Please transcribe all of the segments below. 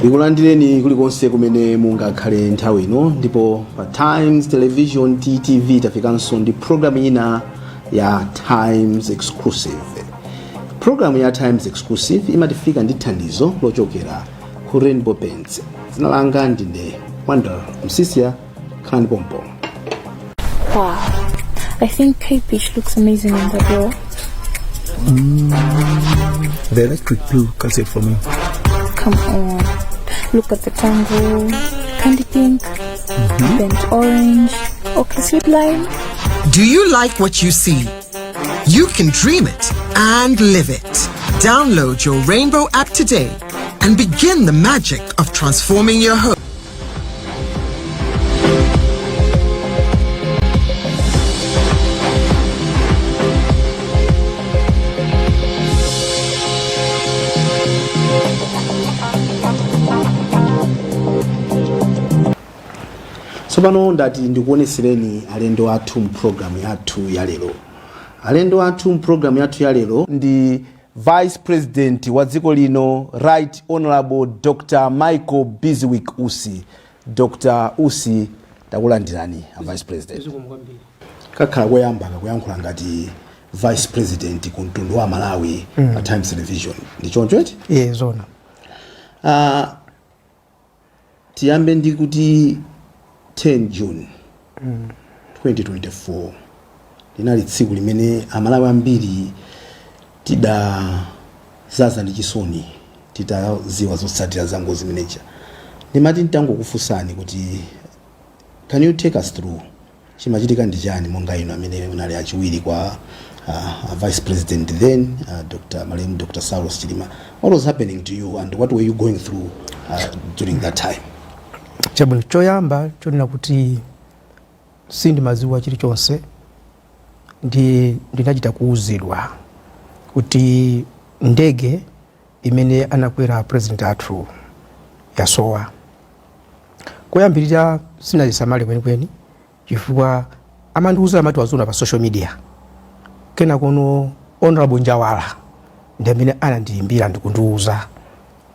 Ndikulandireni kulikonse kumene mungakhale nthawi ino, ndipo pa Times Television, TTV, tafikanso ndi programu ina ya Times Exclusive. Programu ya Times Exclusive imatifika ndi thandizo lochokera ku Rainbow Paints. Dzina langa ndine Wonder Msisia, khalani pompo. Wow. I think Cape Beach looks amazing on the door. The electric blue cuts it for me. Come on. Look at the tango, candy pink, burnt orange, okay, sweet lime. Do you like what you see? You can dream it and live it. Download your Rainbow app today and begin the magic of transforming your home. Tsopano ndati ndikuonesereni alendo athu mpulogalamu yathu ya lero. Alendo athu mpulogalamu yathu ya lero ndi Vice President wa dziko lino, Right Honorable Dr Michael Bizwick Usi. Dr Usi, takulandirani a Vice President. Kakhala koyamba kakuyankhula ngati Vice President ku mtundu wa Malawi pa Times Television, ndi choncho eti? Iye, zona. Tiyambe ndi kuti 10 June 2024 linali tsiku limene Amalawi ambiri tidazaza ndi chisoni titaziwa zotsatira za ngozi imeneja. Ndimati ntangokufunsani kuti can you take us through chimachitika ndi chani, monga inu amene munali achiwiri kwa Vice President then, Dr. malemu Dr Saulos Chilima? What was happening to you and what were you going through during that time? Chabwino, choyamba chonena kuti sindimaziwa chilichonse, ndi ndinachita kuuzidwa kuti ndege imene anakwera President athu yasowa. Koyambirira sinazisamale kwenikweni chifukwa amandiuza amati waziona pa social media. Kenakono Honorable Njawala ndi amene anandiyimbira ndikundiuza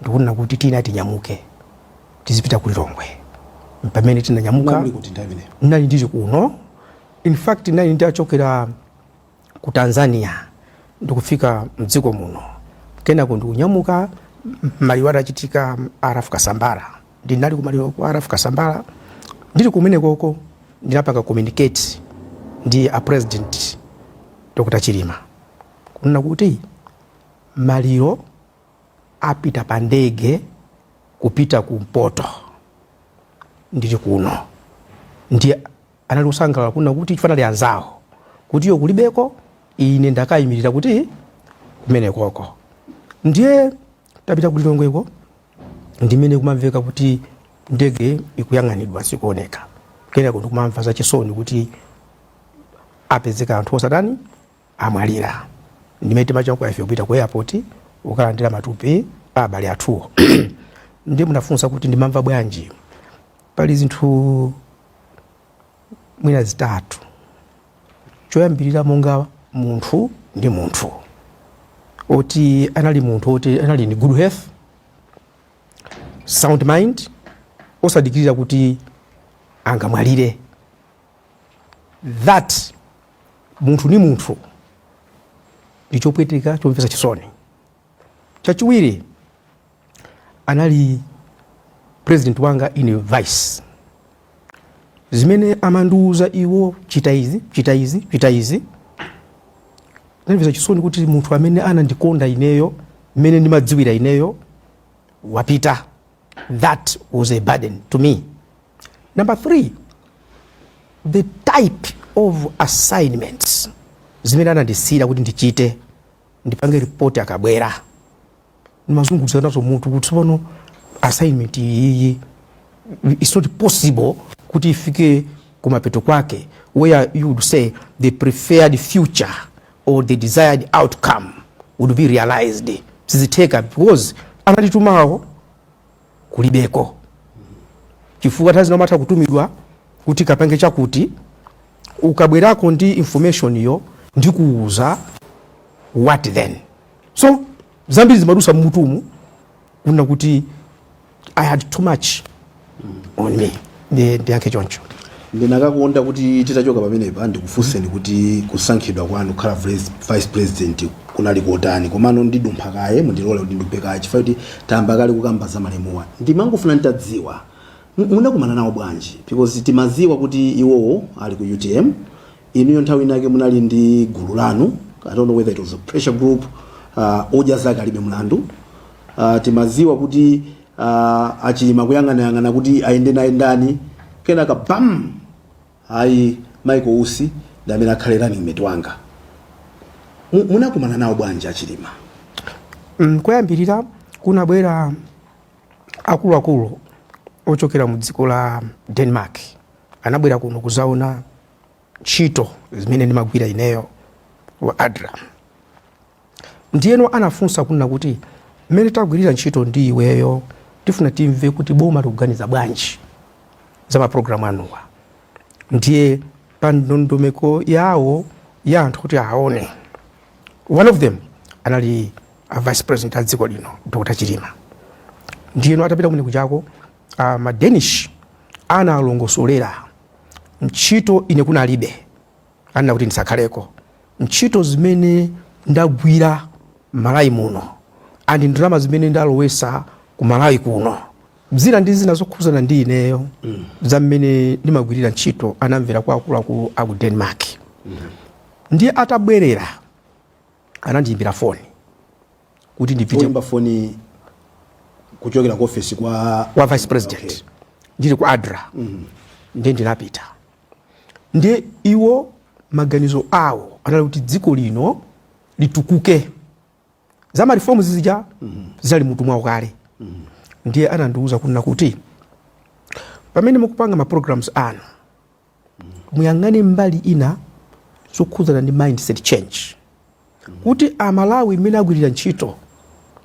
ndikunena kuti tina tinyamuke tizipita ku Lilongwe. Pamene tinanyamuka, Munali kuti nthawi imeneyo? Ndinali ndili kuno. In fact, ndinali nditachokera ku Tanzania ndikufika mdziko muno. Kenako ndikunyamuka, maliro atachitika Ralph Kasambara, ndinali kumaliro kwa Ralph Kasambara. Ndili kumenekoko ndinapanga communicate ndi a President Dr Chilima kunena kuti maliro apita pa ndege kupita kumpoto, ndili kuno. Ndiye anali kusangalala kunena kuti chifukwa anali anzawo kuti iyo kulibeko, ine ndakayimirira kuti kumenekoko. Ndiye tapita kulilongweko ndimene kumamveka kuti ndege ikuyang'anidwa, sikuoneka. Kenako ndikumamva zachisoni kuti apezeka anthu osatani, amwalira. Ndimene timachoka ife kupita ku airport ukalandira matupi a abale athuwo. Ndiye munafunsa kuti ndimamva bwanji. Pali zinthu mwina zitatu. Choyambirira, monga munthu ndi munthu oti anali munthu oti anali ni good health, sound mind, osadikirira kuti angamwalire, that munthu ni munthu ndi chopweteka, chomvetsa chisoni. Chachiwiri, anali President wanga, ine Vice. Zimene amandiuza iwo, chita izi, chita izi, chita izi, ndinamvetsa chisoni kuti munthu amene anandikonda ineyo mmene ndimadziwira ineyo wapita. That was a burden to me. Number three, the type of assignments zimene anandisiyira kuti ndichite, ndipange report akabwera, ndimazungulitsa nazo mutu kuti tsopano assignment iyi, it's not possible kuti ifike kumapeto kwake where you would say the preferred future or the desired outcome would be realized. Sizitheka because anatitumawo kulibeko, chifukwa nthawi zina umatha kutumidwa kuti kapange chakuti, ukabwerako ndi information yo ndikuuza, what then? So zambiri zimadusa mmutumu kunena kuti I had too much on me. Ndiye ndiyankhe choncho. Ndinakakonda kuti titachoka pamenepa ndikufunseni kuti kusankhidwa kwanu kukhala vice president kunali kotani, komano ndidumpha kaye. Mundilole kuti ndidumphe kaye chifukwa kuti tayamba kale kukamba za malemuwa. Ndimangofuna nditadziwa, munakumana nawo bwanji? Because timaziwa kuti iwowo ali ku UTM, inuyo nthawi inake munali ndi gulu lanu. I don't know whether it was a pressure group, Odya Zake Alibe Mlandu. Timaziwa kuti Achilima kuyang'anayang'ana kuti ayende naye ndani, kenaka bam, ayi, Michael Usi ndi amene akhale running mate wanga. Munakumana nawo bwanji Achilima? Koyambirira kunabwera akuluakulu ochokera mu dziko la Denmark, anabwera kuno kuzaona ntchito zimene ndimagwira ineyo wa ADRA. Ndiyeno anafunsa kunena kuti mmene tagwirira ntchito ndi iweyo, tifuna timve kuti boma likuganiza bwanji za mapulogalamu anuwa. Ndiye pa ndondomeko yawo ya anthu kuti aone, one of them anali a vice president a dziko lino, Dr Chilima. Ndiyeno atapita kumene kuchako, ma Danish analongosolera ntchito. Ine kunalibe, anena kuti ndisakhaleko, ntchito zimene ndagwira Malawi muno and ndalama zimene ndalowesa ku Malawi kuno, zina ndi zina zokhuzana ndi ineyo za mmene ndimagwirira ntchito, anamvera kwa akuluakulu aku Denmark. Ndiye atabwerera anandiyimbira foni kuti ndipite. Oyimba foni kuchokera ku ofesi kwa wa vice president. Ndili ku ADRA. Ndiye ndinapita. Ndiye iwo maganizo awo anali kuti dziko lino litukuke, za ma reforms zija zinali mutu mwawo kale. Ndiye anandiuza kunena kuti pamene mukupanga ma programs anu, muyang'ane mbali ina zokhudzana ndi mindset change, kuti Amalawi mmene agwirira ntchito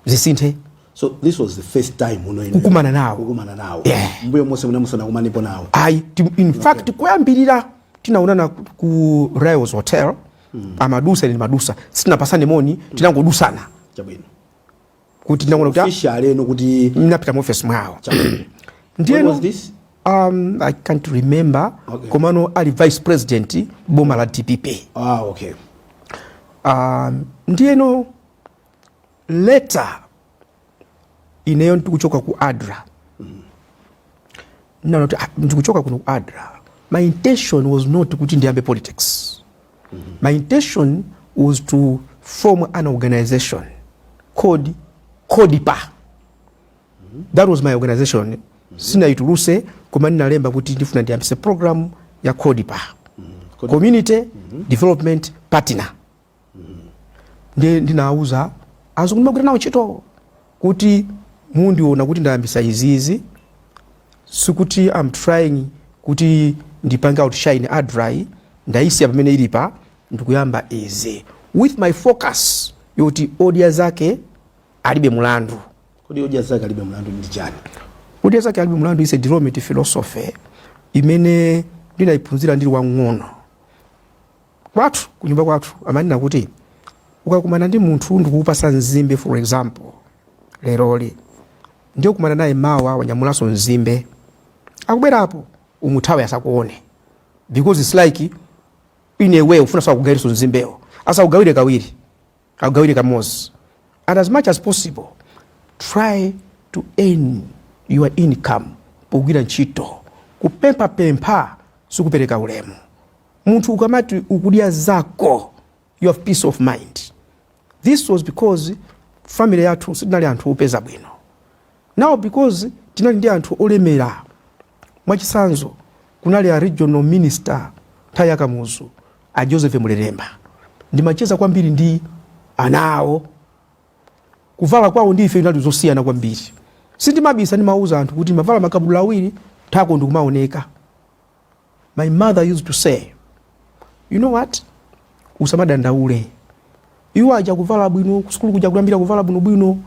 zisinthe. So this was the first time uno inu Kukumana nawo. Kukumana nawo? Yeah. Mbuyo monse muna musanakumanepo nawo? Ayi, in fact koyambirira tinaonana ku Rails Hotel. Amadusa, ine madusa, sitinapasane moni, tinangodusana. Kuti ndinaona kuti Official eno kuti napita mu office mwawo. When Ndiyeno was this? I can't remember. Komano ali vice president, boma la DPP. Ah, okay. Ndiyeno later ineyo ndikuchoka ku ADRA, ndinaona kuti, ah, ndikuchoka kuno ku ADRA, my intention was not kuti ndiyambe politics. My intention was to form an organization called CODIPA. That was my organization. Sinaituluse, koma ndinalemba kuti ndifuna ndiyambise program ya CODIPA, Community Development Partner. Ndiye ndinawuza azungu ndimagwira nawo ntchito kuti mundiona kuti ndayambisa izizi, sikuti I'm trying kuti ndipange outshine ADRA. Ndayisiya pamene ilipa, ndikuyamba izi with my focus yoti Odya Zake Alibe Mulandu. Kodi Odya Zake Alibe Mulandu ndi chani? Odya Zake Alibe Mulandu is a development philosophy imene ndinayiphunzira ndili wang'ono. Kwathu, kunyumba kwathu, amanena kuti ukakumana ndi munthu ndikukupasa nzimbe, for example leroli, ndiye kumana naye mawa wanyamulanso nzimbe akubwerapo, umuthawe asakuone, because it's like in a way ufuna sakugawirenso nzimbewo. Asakugawire kawiri, akugawire kamodzi. And as much as possible, try to earn your income pogwira ntchito. Kupemphapempha sikupereka ulemu. Munthu ukamati ukudya zako, you have peace of mind. This was because family yathu sitinali anthu opeza bwino. Now because tinali ndi anthu olemera, mwachisanzo kunali a regional minister nthawi ya Kamuzu, a Joseph Mulelemba, ndimacheza kwambiri ndi ana awo. Kuvala kwawo ndi ife inali zosiyana kwambiri. Sindimabisa, ndimauza anthu kuti mavala makabudula awiri, thako ndikumaoneka. My mother used to say, "You know what, usamadandaule, iwo aja kuvala bwino kusukulu kuja, kuyambira kuvala bwinobwino,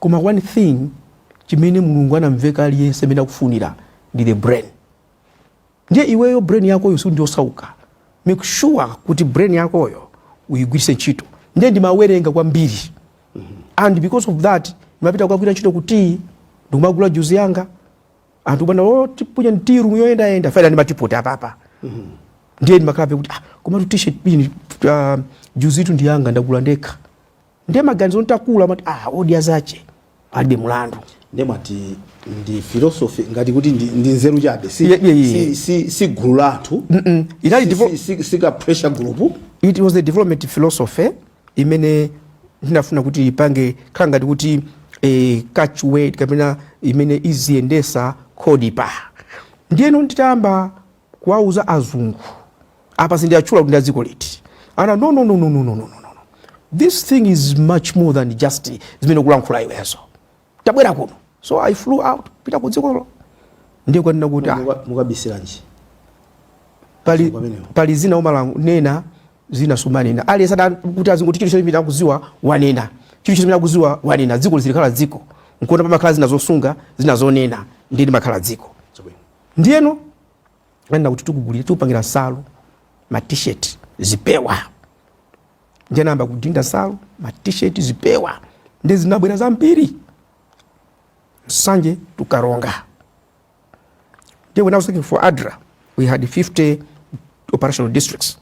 koma one thing chimene Mulungu anamveka aliyense amene akufunira ndi the brain. Ndiye iweyo brain yakoyo si ndiosauka, make sure kuti brain yakoyo uyigwiritse ntchito." Ndiye ndimawerenga kwambiri and because of that ndimapita kukagwira ntchito kuti Ndikumagula juzi yanga, anthu bwana, oh, tipunya ntiru yoyendayenda faida ndi matipoti apapa. Ndiye ndimakhalabe kuti, ah, komatu t-shirt ini, juzi itu ndiyanga, ndagula ndekha. Ndiye maganizo ntakula mati, ah, Odya Zache Alibe Mulandu. Ndiye mwati ndi philosophy, ngati kuti ndi nzeru chabe, si, Yeah. si gulu lathu. Inali Si ka pressure group. It was the development philosophy imene ndinafuna kuti ipange khala ngati kuti catchword kapena imene iziyendesa CODPA. Ndiyeno nditayamba kuwauza azungu apa, sindiyatchula kuti ndi dziko liti, ana, "No, no, no, no, no, no, no, no, no. This thing is much more than just zimene kulankhula iwezo. Tabwera kuno." So I flew out pita ku dzikolo. Ndiye kwanena kuti, ah, Mukabisiranji? Pali, Pamenepo. Pali zina umalanena, zina sumanena. Aliyense kuti azingoti chilichonse chimene akuziwa wanena, chilichonse chimene akuziwa wanena, dziko lizilikhala dziko. Nkuona pamakhala zina zosunga, zina zonena, ndiye limakhala dziko. Chabwino. Ndiyeno anena kuti tikugulira, tikupangira nsalu, ma T-shirt, zipewa. Ndiye anayamba kudinda nsalu, ma T-shirt, zipewa, ndi zinabwera zambiri Nsanje tukaronga. Ndiye when I was working for ADRA, we had 50 operational districts.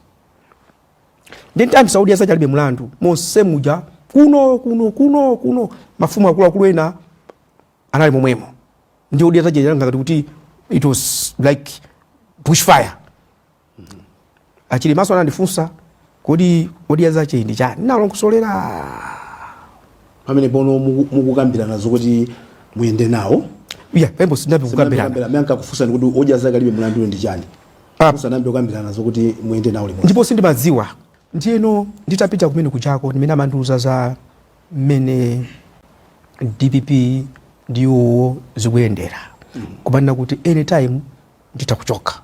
Then time Odya Zache Alibe Mulandu monse muja, kuno kuno kuno kuno, mafumu akuluakulu ena anali momwemo. Ndi Odya Zache ngati kuti it was like bushfire. Achilimaso anandifunsa, "Kodi Odya Zache ndi chani?" Nalongosolera. Pamene pono mukukambirana zokuti muyende nawo? Yeah, pembo sinabe kukambirana. Amene ankakufunsani kuti Odya Zake Alibe Mulandu ndi chani? Ah. Musanambe kukambirana zokuti muyende nawo limodzi. Ndipo sindimadziwa. Ndiyeno nditapita kumene kuchako, ndimene amandiuza za mmene DPP ndiwo zikuyendera, kumanena kuti anytime nditakuchoka,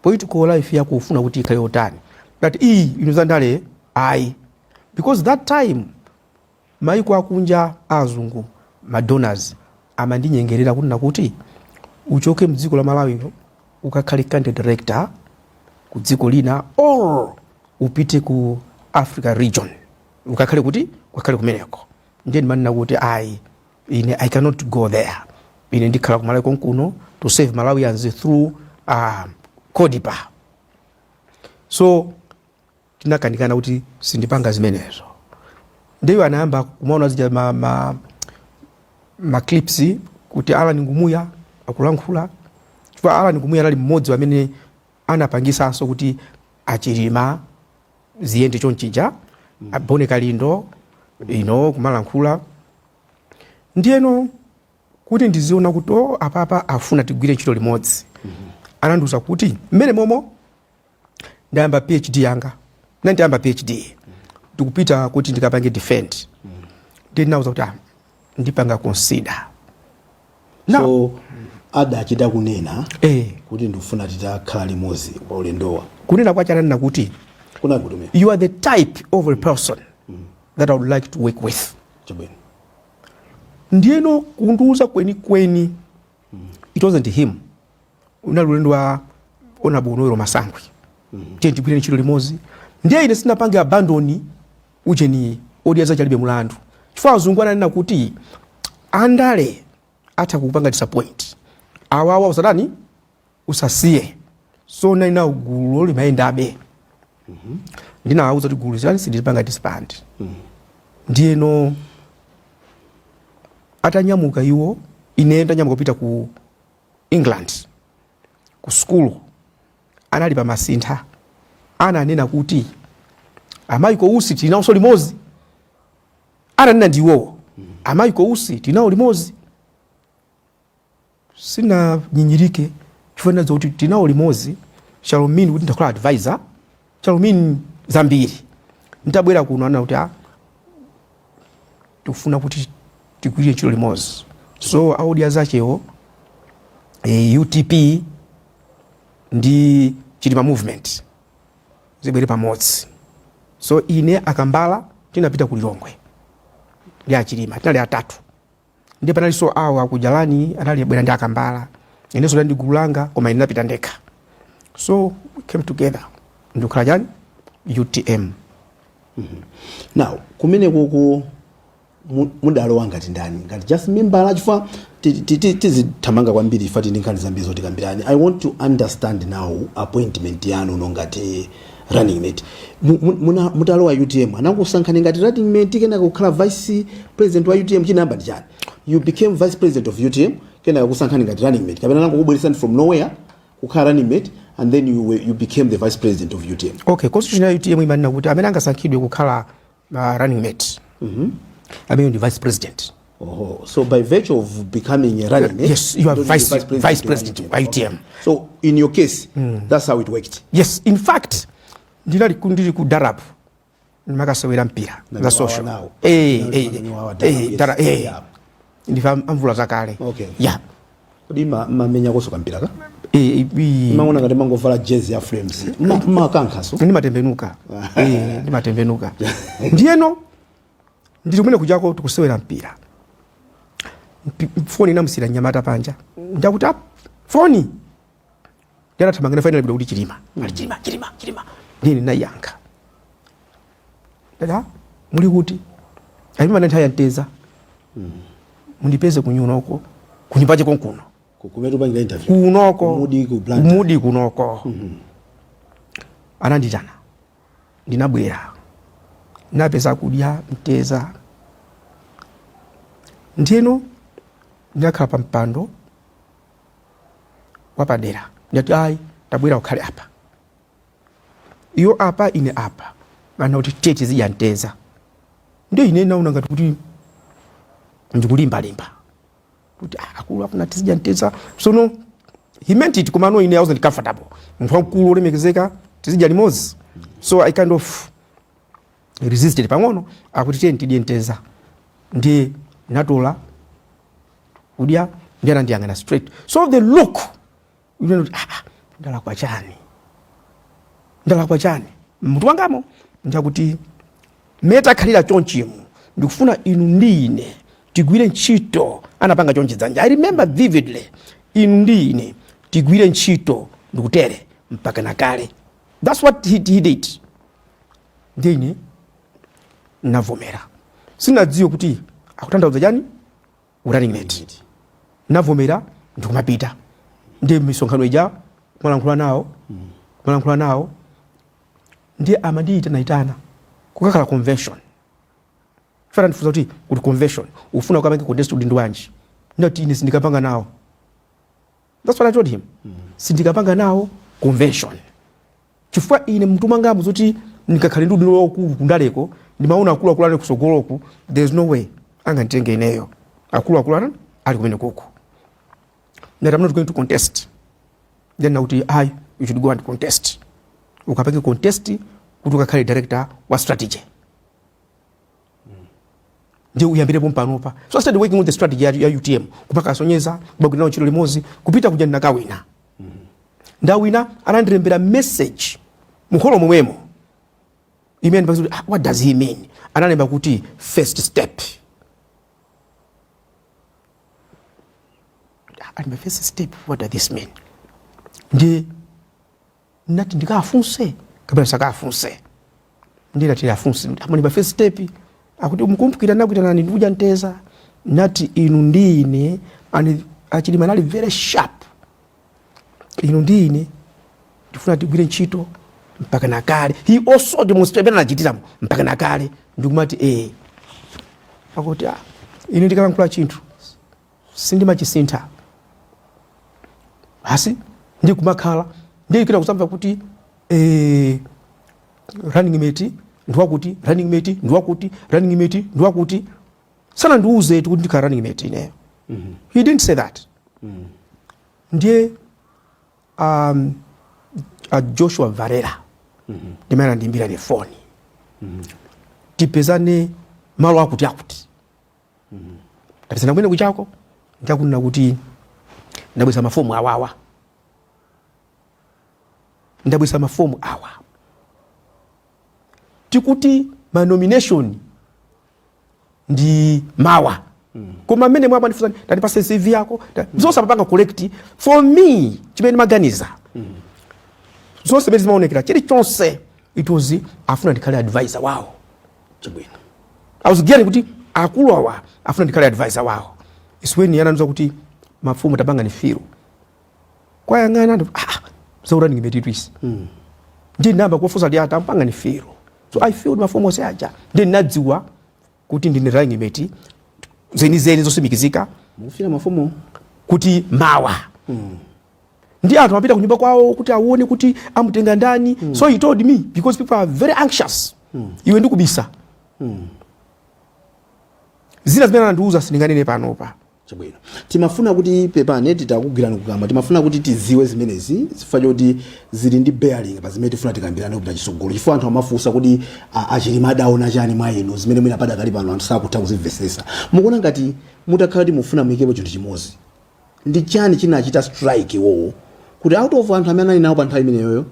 political life yako ufuna kuti ikhale yotani? But iyi ino zandale ayi, because that time maiko akunja, azungu, madonors amandinyengerera kunena kuti uchoke mdziko la Malawi ukakhale country director ku dziko lina or upite ku Africa region, ukakhale kuti ukakhale kumeneko. Ndiye ndimanena kuti ayi, ine I cannot go there, ine ndikhala ku Malawi konkuno to save Malawians through CODPA. So tinakanikana kuti sindipanga zimenezo. Ndiyo anayamba kumaona zija ma clips kuti Alan Ngumuya akulankhula, chifukwa Alan Ngumuya anali mmodzi amene anapangisanso kuti Achilima ziyende chonchija, abone Kalindo ino kumalankhula. Ndiyeno kuti ndiziona kuti o, apapa afuna tigwire ntchito limodzi, anandiuza kuti mmene momo ndayamba PhD yanga, nandiyamba PhD, ndikupita kuti ndikapange defend. Ndiye ndinauza kuti, ah, ndipanga consider. Now, So adachita kunena eh, kuti ndikufuna titakhala limodzi pa ulendowa? Kunena kwache ananena kuti Kunali kutumira. "You are the type of a person that I would like to work with." Chabwino. Ndiyeno kundiuza kwenikweni, it wasn't him, unali ulendo wa Honorable Noel Masangwi, tiye tigwire ntchito limodzi. Ndiye ine sinapange abandon ujeni Odya Zache Alibe Mulandu, chifukwa azungu ananena kuti andale atha kukupanga disappoint, awawa usadani, usasiye. So naina gulu limayendabe. Ndinawauza kuti gulu zilani sindilipanga disband. Ndiyeno atanyamuka iwo, ine ndanyamuka kupita ku England ku sukulu, anali pa Masintha, ananena kuti a Michael Usi tilinawonso limodzi. Ananena ndi iwowo, "A Michael Usi tilinawo limodzi." Sinanyinyirike chifukwa ndinadziwa kuti tinawo limodzi shall mean kuti ndakhala advisor, shall mean zambiri. Ntabwera kuno anena kuti, ah, tikufuna kuti tigwire ntchito limodzi. So a Odya Zachewo, UTP ndi Chilima Movement zibwere pamodzi. So ine, Akambala, tinapita ku Lilongwe ndi Achilima, tinali atatu. Ndi panalinso awo akujalani, anali abwera ndi Akambala, inenso ndali ndi gulu langa, koma ine ndinapita ndekha. So we came together ndikukhala chani, UTM. Now, kumenekoko Mudalowa ngati ndani? Ngati just member? Chifukwa tizithamanga kwambiri, chifukwa tili ndi nkhani zambiri zoti tikambirane. I want to understand now appointment yanu no ngati running mate. Mutalowa UTM, anakusankhani ngati running mate, kenaka kukhala vice president wa UTM? Chinayamba ndi chani? You became vice president of UTM, kenaka kusankhani ngati running mate, kapena anangokubweresani from nowhere kukhala running mate and then you became the vice president of UTM? Okay, constitution ya UTM imanena kuti amene angasankhidwe kukhala running mate amene ndi vice president. Oh, so by virtue of becoming a running mate, Yes, you are don't need vice president of wa UTM. Okay. So in your case, that's how it worked. Yes, in fact ndinali ndili ku Darap, ndimakasewera mpira Na za social. now. Eh. Now Eh. Darap, Eh. yes. Darap, eh. Ndife amvula zakale. Yeah. Kodi mamenya koso kampira ka? Eh, Maona ngati mangovala jezi ya Flames. Makankhaso. Ndimatembenuka, ndimatembenuka. Ndiyeno ndili kumene kujako tikusewera mpira. Foni inamusira nyamata panja, ndakuti, "Ah, foni." Ndianathamangana finally kuti Chilima ali, "Chilima, Chilima, Chilima." Ndine nayankha, "Dada, muli kuti?" "Alima nthawi yanteza, mundipeze kunyunoko, kunyumbache konkuno." Kumene upangira interview. Kunoko. Kumudi ku Blantyre. Kumudi kunoko. Ananditana, ndinabwera, ndinapeza kudya mteza. Ndiyeno ndinakhala pa mpando wapadera. Ndati, "Ayi, tabwera ukhale apa." Iyo apa, ine apa. Ana kuti, "Tiye tizidya mteza." Ndiyo ine naona ngati kuti ndikulimbalimba kuti, "Ah, akulu afuna tizidya mteza." So no, he meant it, koma no, ine I wasn't comfortable. Munthu wamkulu olemekezeka, tizidya limodzi? So I kind of resisted pang'ono. Akuti, "Tiye tidye mteza." Ndiye natola kudya, ndiye anandiyang'ana straight. So the look, you know, ah, ah, ndalakwa chani? Ndalakwa chani? Mutu wangamo njakuti mmene takhalira chonchimu, ndikufuna inu ndi ine tigwire ntchito. Anapanga chonchi dzanja, I remember vividly. "Inu ndi ine tigwire ntchito ndikutere mpaka nakale." That's what he did. Ndiye ine navomera. Sinadziwe kuti akutanthauza chani running mate. Navomera, ndikumapita. Ndiye misonkhano ija kumalankhula nawo, kumalankhula nawo. Ndiye amandiyitanayitana kukakhala convention. Fana ndifunsa kuti convention ufuna ukapange contest udindo wanji? Ndati, "Ine sindikapanga nawo." That's what I told him. Sindikapanga nawo convention chifukwa ine mtu mwangamu zoti ndikakhale ndi udindo waukulu kundaleko, ndimaona akuluakulu ali kusogoloku. There's no way anganditenge ineyo, akuluakulu ana ali kumene kuku. That I'm not going to contest. Then nakuti, "Ayi, you should go and contest, ukapange contest kuti ukakhale director wa strategy, ndiye uyambirepo mpanopa." So I started working on the strategy ya UTM, kumakasonyeza, kumagwira nawo ntchito limodzi. Kupita kuja ndinakawina. Ndawina, anandilembera message muholo momwemo imene ndipasa kuti, "Ah, what does he mean?" Analemba kuti, "First step." Ah, alemba "first step", what does this mean? Ndiye nati ndikafunse kapena sakafunse. Ndinati afunse, amani pa first step akuti mukumbukira nakuitanani ndikudya mteza, nati inu ndi ine. Ani aChilima anali very sharp. "Inu ndi ine ndifuna tigwire ntchito mpaka nakale." He also demonstrated pena anachitiramo mpaka nakale. Ndikumati eh, akuti, "Ah, ine ndikalankhula chinthu sindimachisintha." Basi, ndikumakhala ndikira kusamva kuti running mate ndiwakuti, running mate ndiwakuti, running mate ndiwakuti. Sanandiuze kuti ndikhala running mate ineyo. He didn't say that. Ndiye Joshua Varela ndimene anandiyimbira ni foni, "Tipezane malo akuti akuti." Tapezana kumene kuchako. Ndiakunena kuti ndabwesa mafomu awawa, ndabwesa mafomu awa, tikuti ma nomination ndi mawa. Koma mmene mwapa ndifusa, "Ndandipase CV yako." Zonse amapanga collect for me. Chimene maganiza, zonse zimene zimaonekera, chilichonse, it was afuna ndikhale advisor wawo. Chabwino. I was getting kuti Akulu awa afuna ndikhale advisor wawo. Is when anandiuza kuti mafomu tapangani fill. Kwayang'ana ndi ah, za running mate twisi. Ndiye ndinayamba kuwafunsa ndi ata mpangani fill. So I filled mafomu onse aja. Ndiye ndinadziwa kuti ndine running mate zenizeni zosimikizika. Mukufila mafomu? Kuti mawa. Ndi anthu amapita kunyumba kwawo kuti aone kuti amutenga ndani. So he told me, because people are very anxious. Iwe ndikubisa. Zina zimene anandiuza sindinganene panopa. Chabwino, timafuna kuti, pepani titakugwirani kukamwa, timafuna kuti tiziwe zimenezi chifukwa choti zili ndi bearing pa zimene tifuna tikambirane kupita chitsogolo, chifukwa anthu amafunsa kuti aChilima adaona chani mwa inu zimene mwina padakali pano anthu sakutha kuzimvesesa. Mukuona ngati mutakhala kuti mufuna muyikepo chinthu chimodzi, ndi chani chinachita strike iwowo kuti out of anthu amene anali nawo pa nthawi imeneyoyo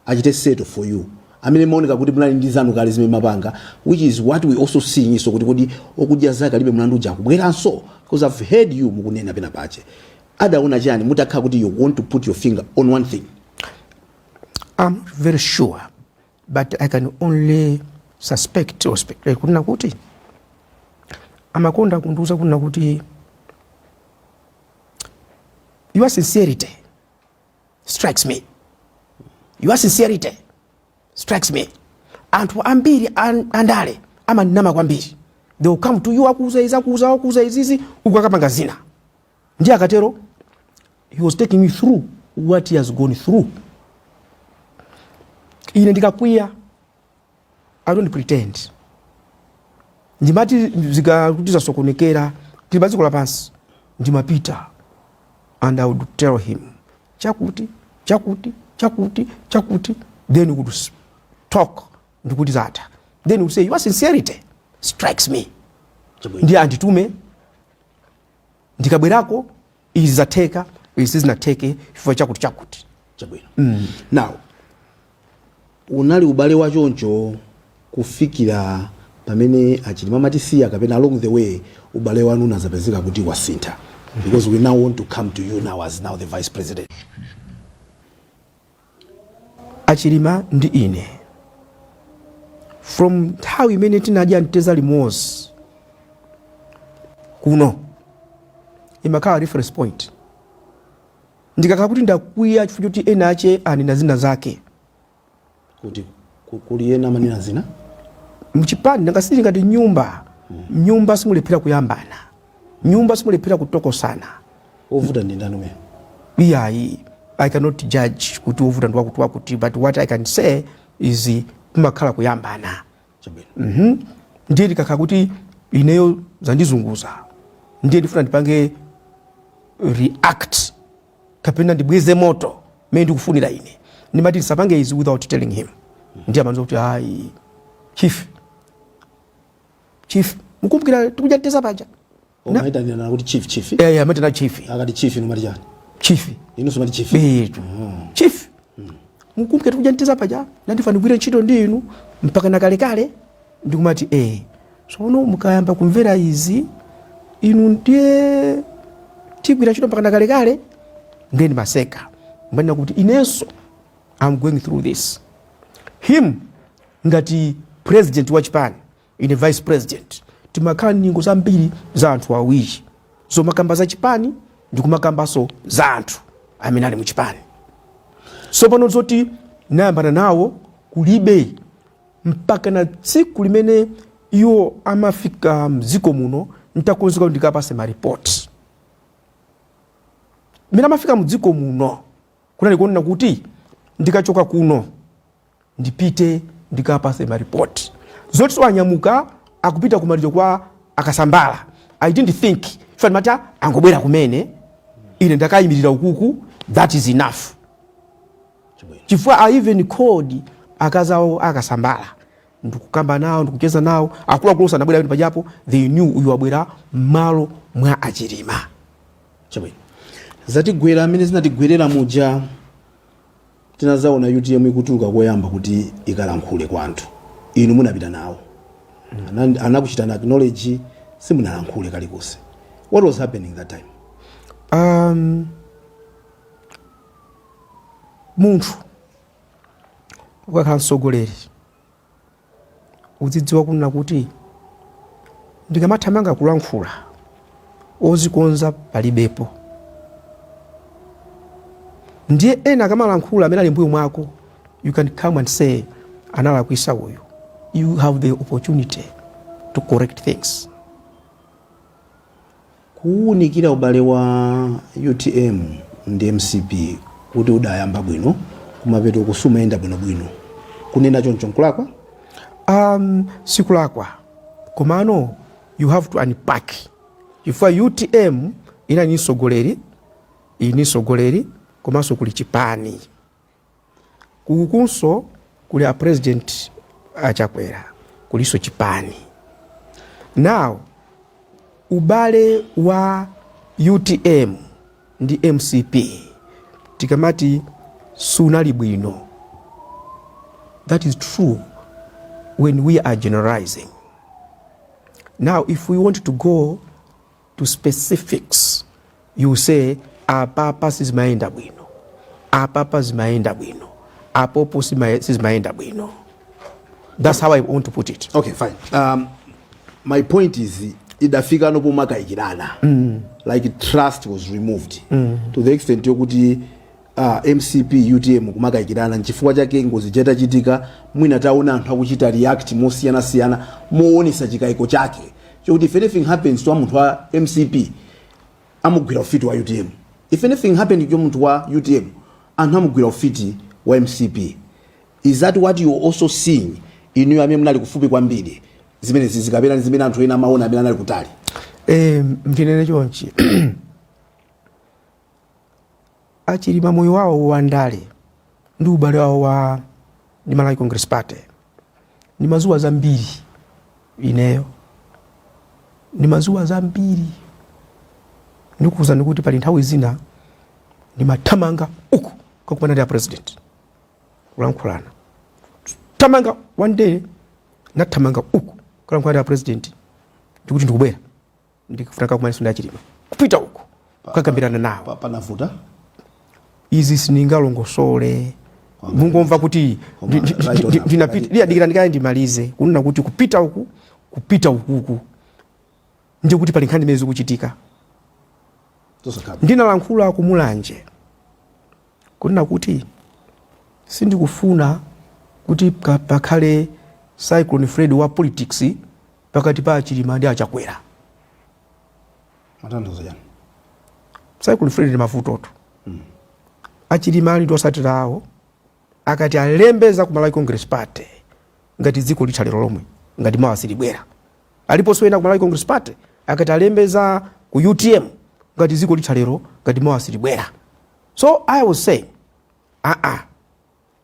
achite settle for you, amene maoneka kuti munali ndi zanu kale zimene mapanga, which is what we also seeing so kuti okudya zake alibe mlandu uja akubweranso? Because I've heard you mukunena pena pache. Adaona chani, mutakhala kuti you want to put your finger on one thing? I'm not very sure, but I can only suspect or speculate kunena kuti amakonda kundiuza kunena kuti your sincerity strikes me, your sincerity strikes me. Anthu ambiri andale amanama kwambiri. They will come to you, akuuza izi, akuuza izizi, ukakapanga zina. Ndiye akatero, he was taking me through what he has gone through. Ine ndikakwiya, I don't pretend. Ndimati zikakuti zasokonekera, tili pa dziko lapansi, ndimapita and I would tell him chakuti, chakuti, chakuti, chakuti. Then we would talk ndikuti zatha. Then we would say, your sincerity strikes me. Ndiye anditume, ndikabwerako izi zatheka, izi zinatheke chifukwa chakuti chakuti. Chabwino. Now, unali ubale wachoncho kufikira pamene aChilima amatisiya, kapena along the way ubale wanu unazapezeka kuti wasintha? Because we now want to come to you now as now the vice president. AChilima ndi ine, from nthawi imene tinadya mteza limodzi kuno, imakhala reference point. Ndikakhala kuti ndakwiya chifukwa choti ena ache anena zina zake, Kuti kuli ena amanena zina? Mchipani nanga sili ngati nyumba. Nyumba simulephera kuyambana, nyumba simulephera kutokosana. Ovuta ndi ndani umene? Iyayi, I cannot judge kuti wovuta ndi wakuti wakuti, but what I can say is kumakhala kuyambana. Chabwino. Ndiye ndikakhala kuti ineyo zandizunguza, ndiye ndifuna ndipange react kapena ndibweze moto mmene ndikufunira ine, ndimati ndisapange izi without telling him. Ndiye amandiuza kuti, ayi chief, chief, mukumbukira tikudya mteza paja? Omaitanirana kuti chief, chief? Eh, amati na chief. Akati chief, inu mati chani? Chief. Inunso mati chief? Etu, chief, mukumbukira tikudya mteza paja, nandifuna ndigwire ntchito ndi inu mpaka nakalekale? Ndikumati eh. Tsono mukayamba kumvera izi inu, ndiye tigwira ntchito mpaka nakalekale. Ndiye ndimaseka, mbanena kuti inenso I'm going through this. Him ngati president wa chipani, ine vice president, timakhala ndi nyengo zambiri za anthu awiri zomakamba za chipani ndikumakambanso za anthu amene ali muchipani. So pano zoti nayambana nawo kulibe, mpaka na tsiku limene iwo amafika mdziko muno ntakonzeka kuti ndikapase maripoti. Mmene amafika mdziko muno kunali kuonena kuti ndikachoka kuno ndipite ndikapase maripoti. Zoti so anyamuka akupita kumaliro kwa aKasambala, I didn't think, chifukwa ndimati angobwera kumene, ine ndakayimirira ukuku, that is enough. Chifukwa I even called akazawo aKasambala ndikukamba nawo, ndikucheza nawo. Akuluakulu onse anabwera pajapo, they knew uyu wabwera m'malo mwa aChilima. Chabwino. Zatigwera amene zinatigwerera muja, tinazaona UTM ikutuluka koyamba kuti ikalankhule kwa anthu. Inu munapita nawo. Anakuchitani acknowledge, simunalankhule kalikonse. What was happening that time? Munthu ukakhala mtsogoleri, uzidziwa kunena kuti Ndikamathamanga kulankhula, ozikonza palibepo. Ndiye ena akamalankhula amene ali mbuyo mwako, you can come and say, "Analakwisa uyu." You have the opportunity to correct things. Kuwunikira ubale wa UTM ndi MCP kuti udayamba bwino, kumapeto kusumayenda bwinobwino, kunena choncho nkulakwa? Sikulakwa, komano you have to unpack, chifukwa UTM inali ni mtsogoleri, ili ni mtsogoleri, komanso kuli chipani. Kukunso kuli a President Achakwera, kulinso chipani. Now, ubale wa UTM ndi MCP, tikamati sunali bwino, that is true when we are generalizing. Now, if we want to go to specifics, you say apapa sizimayenda bwino, apapa zimayenda bwino, apopo sizimayenda bwino. That's how I want to put it. Okay, fine. My point is, idafika nopomakayikirana, like trust was removed to the extent yokuti MCP, UTM kumakayikirana. Nchifukwa chake ngozi chitachitika, mwina taona anthu akuchita react mosiyanasiyana, moonesa chikayiko chake chokuti if anything happens to munthu wa MCP, amugwira ufiti wa UTM; if anything happened to munthu wa UTM, anthu amugwira ufiti wa MCP. Is that what you are also seeing, inuyo amene munali kufupi kwambiri zimene zikapena ndi zimene anthu ena amaona amene anali kutali? Ndinene chonchi: Achilima, moyo wawo wandale ndi ubale wawo wa ndi Malawi Congress Party, ndimaziwa zambiri ineyo, ndimaziwa zambiri. Ndikuwuzani kuti pali nthawi zina ndimathamanga uku kakumana ndi a President kulankhulana. Tamanga one day, nathamanga uku kulankhulana ndi a President, ndikuti ndikubwera, ndikufuna kakumananso ndi Achilima, kupita uku kukakambirana nawo. Panavuta? Izi sindingalongosole, mungomva kuti Right on. Ndinapita. Iya, dikira ndikaye ndimalize kunena kuti kupita uku, kupita ukuku, ndiye kuti pali nkhani imene zikuchitika. Zosakhala. Ndinalankhula kumulanje kunena kuti sindikufuna kuti pakhale Cyclone Freddy wa politics pakati pa Achilima ndi Achakwera. Matanthauzo chani? Cyclone Freddy ndi mavutoto. Achilima ali ndi osatira awo, akati alembeza ku Malawi Congress Party, ngati dziko litha lero lomwe, ngati mawa silibwera. Aliponso ena ku Malawi Congress Party, akati alembeza ku UTM, ngati dziko litha lero, ngati mawa silibwera. So I was saying, aa,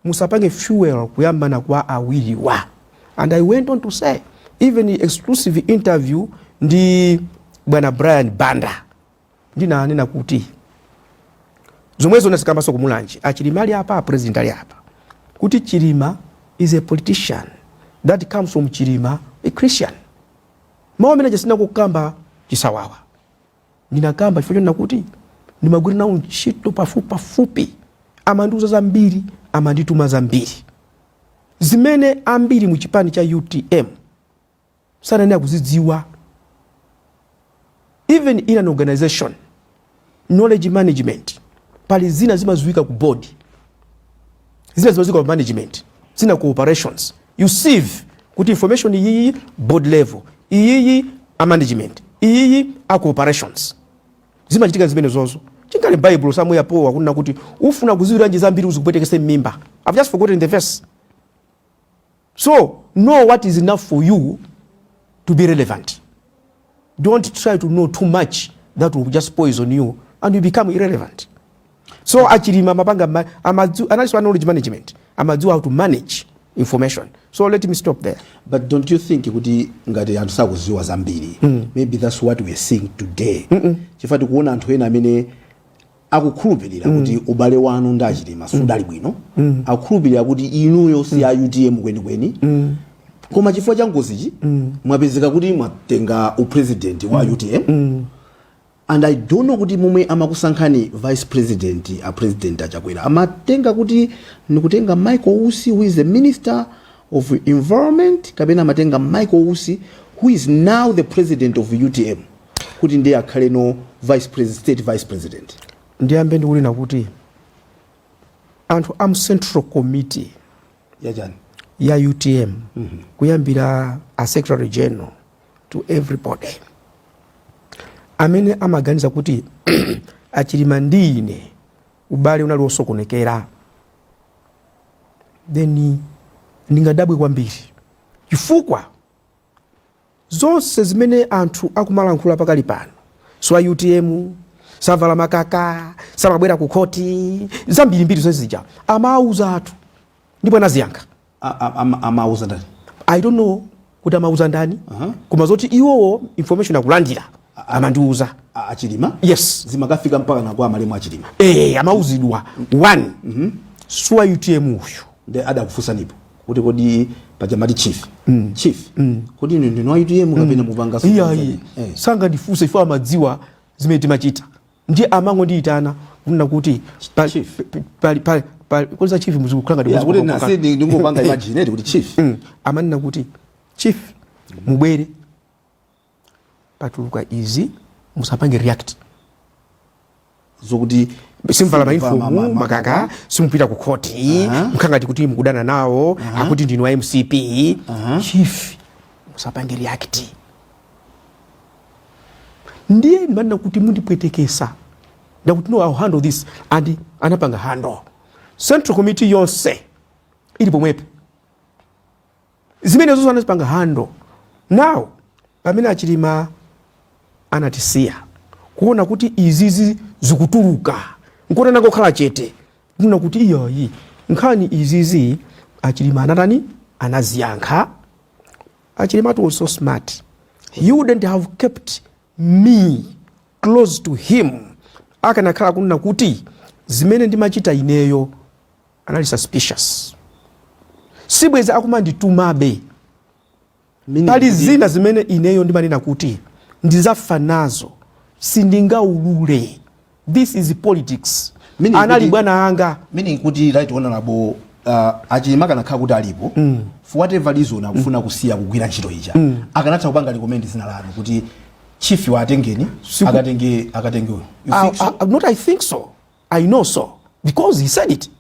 musapange fuel kuyambana kwa awiriwa. And I went on to say, even exclusive interview ndi bwana Brian Banda, ndinanena kuti zomwezo nazikambaso kumulanje, Achilima ali apa, President ali apa, kuti Chilima is a politician that comes from Chilima, a Christian. Mawu amene sina kukamba chisawawa, ndinakamba chifukwa chonena kuti ndimagwira nawo ntchito pafupi pafupi, amandiuza zambiri, amandituma zambiri zimene ambiri mu chipani cha UTM sananena kuzidziwa. Even in an organization, knowledge management, pali zina zimaziwika ku board, zina zimaziwika ku management, zina ku operations. You sieve kuti information iyiyi board level, iyiyi a management, iyiyi a ku operations. Zimachitika zimene zozo. Chingale Bible somewhere powa kunena kuti ufuna kuziwiranji zambiri uzikupwetekese m'mimba. I've just forgotten the verse. So know what is enough for you to be relevant. Don't try to know too much that will just poison you and you become irrelevant. So Achilima mapanga analysis, knowledge management, amadziwa how to manage information. So let me stop there. But don't you think kuti ngati anthu sakuziwa zambiri, maybe that's what we're seeing today, chifukwa tikuona anthu ena amene akukhulupirira kuti ubale wanu ndi Achilima sudali bwino, akukhulupirira kuti inuyo si a UTM kwenikweni, koma chifukwa cha ngozichi mwapezeka kuti mwatenga upresident wa UTM? And I don't know kuti momwe amakusankhani vice president, a President Achakwera amatenga kuti ndikutenga Michael Usi, who is the Minister of Environment, kapena amatenga Michael Usi, who is now the president of UTM, kuti ndiye akhale no vice president, state vice president? Ndiyambe ndikunena kuti anthu am central committee yachani? Ya UTM, kuyambira a secretary general to everybody amene amaganiza kuti Achilima ndi ine ubale unali wosokonekera, then ndingadabwe kwambiri, chifukwa zonse zimene anthu akumalankhula pakali pano, so a UTM savala makaka, samabwera ku khoti, zambirimbiri zonse zija amauza athu ndipo anaziyankha. Amauza ndani? I don't know kuti amauza ndani, koma zoti iwowo information akulandira, amandiuza. Achilima? Yes. Zimakafika mpaka na kwa malemu Achilima? Eh, amauzidwa. One, suwa UTM uyu. Ndi adakufunsanipo kuti kodi pajamati chief, chief, kodi inu ndinu a UTM kapena mupanga? Iyayi, sangandifunse ifo, amadziwa zimene timachita. Ndiye amangondiyitana kunena kuti Chief. pali kodi chief muzikukhala ngati Yeah, kuti nasi ndingopanga imagine kuti chief. Amanena kuti, "Chief, mubwere, patuluka izi, musapange react." Zokuti simvala ma- mauniform, makaka, simupita ku khoti, mkhangati kuti mukudana nawo, akuti ndinu wa MCP. Chief, musapange react. Ndiye ndimanena kuti mundipwetekesa, ndakuti, "No, I'll handle this." And anapanga handle. Central committee yonse ili pomwepo, zimene zonse anazipanga handle. Now pamene Achilima anatisiya, kuona kuti izizi zikutuluka, nkuona nangokhala chete, kuna kuti iyayi, nkhani izizi Achilima anatani? Anaziyankha. Achilima was so smart, he wouldn't have kept me close to him akanakhala kunena kuti zimene ndimachita ineyo anali suspicious, sibweza akumanditumabe. Meaning Pali zina zimene ineyo ndimanena kuti ndizafa nazo, sindingaulule. This is politics. Meaning Anali bwana anga. Meaning kuti Right Honorable Achilima akanakhala kuti alipo, for whatever reason akufuna kusiya kugwira ntchito ija, akanatha kupanga recommend zina lanu kuti chief watengeni, akatenge uyu. You think so? Not I think so, I know so, because he said it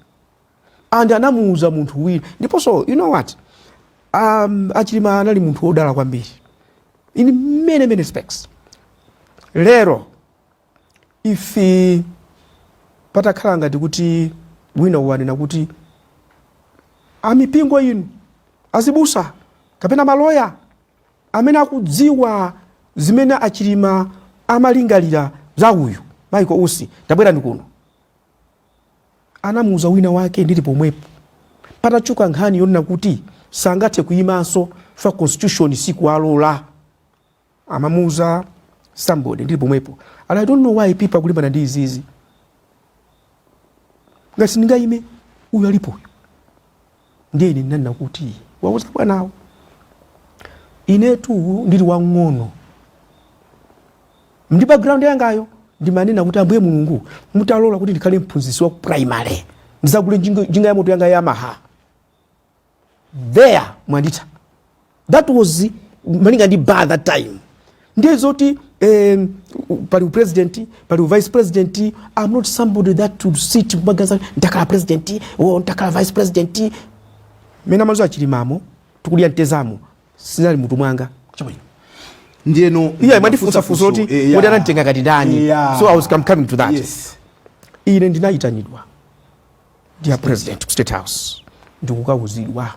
and anamuuza munthu wina. Ndiponso, you know what, Achilima anali munthu wodala kwambiri in many, many respects. Lero ife patakhala ngati kuti wina wanena kuti amipingo inu, azibusa kapena maloya amene akudziwa zimene Achilima amalingalira za uyu Michael Usi, tabwerani kuno. Anamuuza wina wake ndili pomwepo, patachuka nkhani yonena kuti sangathe kuyimanso fa constitution sikuwalola. Amamuuza somebody ndili pomwepo, and I don't know why people akulimbana ndi izizi. Ngati sindingayime, uyu alipoyo. Ndiye ine ndinanena kuti wauza bwanawo, inetu ndili wang'ono ndi background yangayo, ndimanena kuti, "Ambuye Mulungu, mutalola kuti ndikhale mphunzitsi wa primary, ndizagule njinga ya moto yanga Yamaha, there mwanditha." That was malinga ndi bar that time. Ndiye zoti pali president, pali vice president, I'm not somebody that would sit kumagaza ndakhala president o ndakhala vice president. Mene amazo Achilimamo tikudya mtezamo, sinali mutu mwanga. Chabwino, ndiyeno Iya, mwandifunsa funso loti Yeah. kuti ananditenga ngati ndani. So I was coming to that. Ine ndinayitanidwa ndi a president ku State House ndikukauzidwa.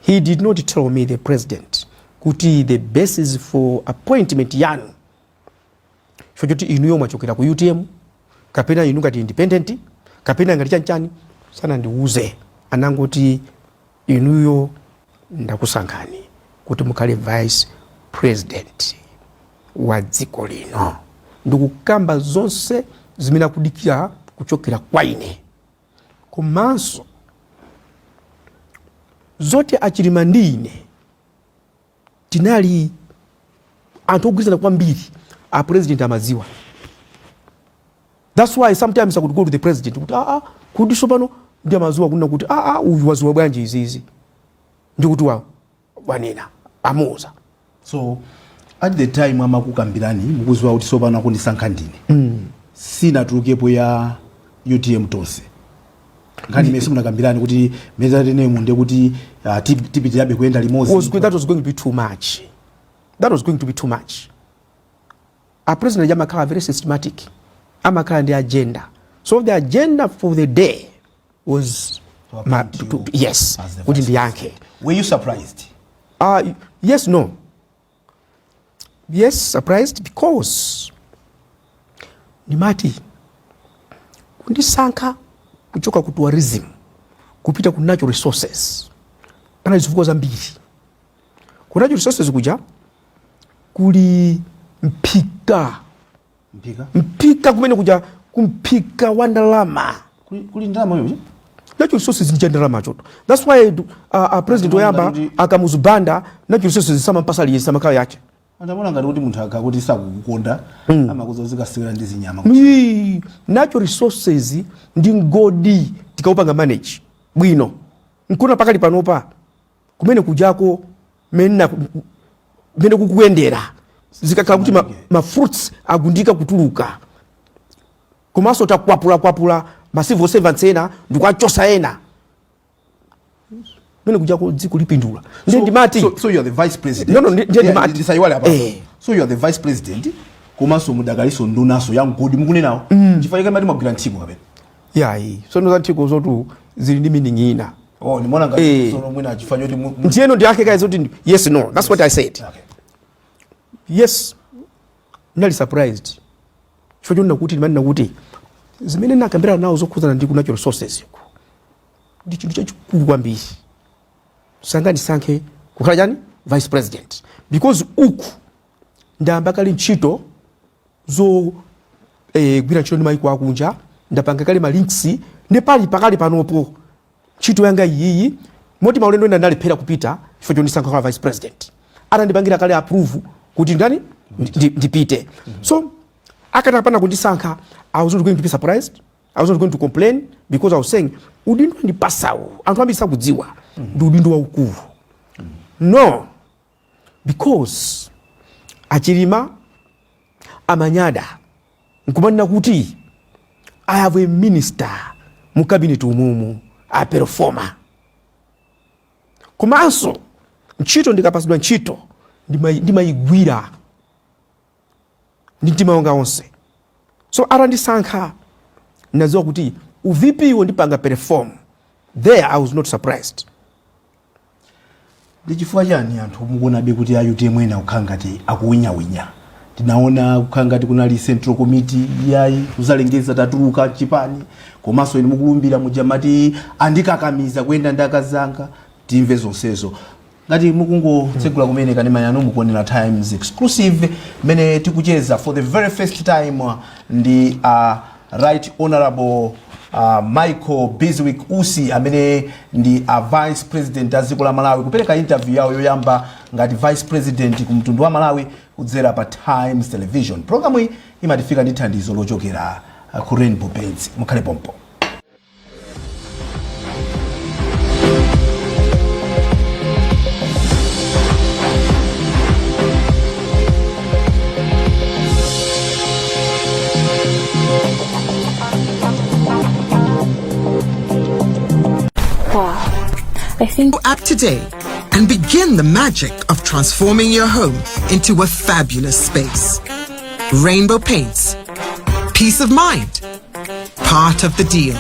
He did not tell me, the president, kuti the basis for appointment yanu chifukwa choti inuyo mwachokera ku UTM kapena inu ngati independent kapena ngati chanchani, sanandiuze. Anangoti, "Inuyo ndakusankhani kuti mukhale vice president wa dziko lino," ndikukamba zonse zimene akudikira kuchokera kwa ine, komanso zoti Achilima ndi ine tinali anthu ogwirizana kwambiri, a president amadziwa. That's why sometimes I could go to the president kuti, "Ah, ah, kuti sopano ndi amadziwa," kunena kuti, "Ah, ah, uyu waziwa bwanji izizi?" Ndikuti wa wanena amuuza. So at the time amakukambirani, mukuziwa kuti sopano akundisankha ndine, sinatulukepo ya UTM Tonse nkhani imene simunakambirani kuti metatenemu nde kuti tipitirabe kuyenda limodzi? That was going to be too much. That was going to be too much. A president amakhala very systematic, amakhala ndi agenda. So the agenda for the day was To appoint you yes, as the kuti vice. Ndiyankhe. Were you surprised? Yes, no. Yes, surprised, because ndimati kundisankha kuchoka ku tourism kupita ku natural resources, pana zifukwa zambiri. Ku natural resources kuja kuli mphika. Mphika? Mphika kumene kuja, kumphika wa ndalama. Kuli ndalama yoyo? Natural resources ndi ndalama choto. That's why president oyamba a Kamuzu Banda, natural resources samampasa liye, samakhala yache. Andamona ngati kuti munthu akakuti sakukukonda, amakuza uzikasewera ndi zinyama. Natural resources ndi mgodi, tikaupanga manage bwino, nkuna pakali panopa kumene kujako mene kukuyendera, zikakhala kuti ma fruits agundika kutuluka, komanso takwapulakwapula ma civil servants ena ndikuachosa ena, mene kujako dziko lipindula. Ndiye ndimati So you are the vice president. No, ndiye Yeah, ndimati. Ndisayiwale apa. Eh. So you are the vice president, komanso mudakaliso ndunaso ya mgodi mukunenawo. Chifukwa chake mati mwagwira nthiko kapena? Yayi, sono za nthiko zotu zili ndi meaning ina. Oh, ndimona ngati Eh. sono mwina chifukwa choti Ndiyeno ndiyankhe kaye zoti yes, no, that's what I said. Okay. Yes, ndinali surprised chifukwa chonena kuti ndimanena kuti zimene nakambirana nawo zokhudzana ndi ku natural resources iku ndi chinthu chachikulu kwambiri, sangandisankhe kukhala chani, vice president, because uku ndayamba kale ntchito zo gwira ntchito ndi maiko akunja, ndapanga kale ma links, ndi pali pakali panopo ntchito yanga iyiyi, moti maulendo ena ndalephera kupita chifukwa chondisankha kukhala vice president, atandipangira kale approve kuti ndani, ndipite. So akatapanda kundisankha, I was not going to be surprised, I was not going to complain, because I was saying udindo andipasawo, anthu ambiri sakudziwa, ndi udindo waukulu. No, because a Chilima amanyada nkumanena kuti I have a minister mu cabinet umumu a performer, komanso ntchito ndikapasidwa ntchito ndimayigwira ndi mtima wanga wonse. So atandisankha, nadziwa kuti u VP wo ndipanga perform. There I was not surprised. Ndi chifukwa chani anthu mukuonabe kuti a UTM ena kukhala ngati akuwinyawinya? Tinaona kukhala ngati kunali central committee yayi kuzalengeza tatuluka chipani, komanso inu mukulumbira mujamati andikakamiza kuyenda ndi akazanga. Timve zonsezo. Ngati mukungotsegula kumene kanema yanu, mukuonera Times Exclusive, mmene tikucheza for the very first time ndi Right Honorable Michael Bizwick Usi, amene ndi a vice president a dziko la Malawi, kupereka interview yawo yoyamba ngati vice president ku mtundu wa Malawi kudzera pa Times Television. Programu iyi imatifika ndi thandizo lochokera ku Rainbow Paints. Mukhale pompo. Wow. I think App today and begin the magic of transforming your home into a fabulous space. Rainbow Paints. Peace of mind. Part of the deal.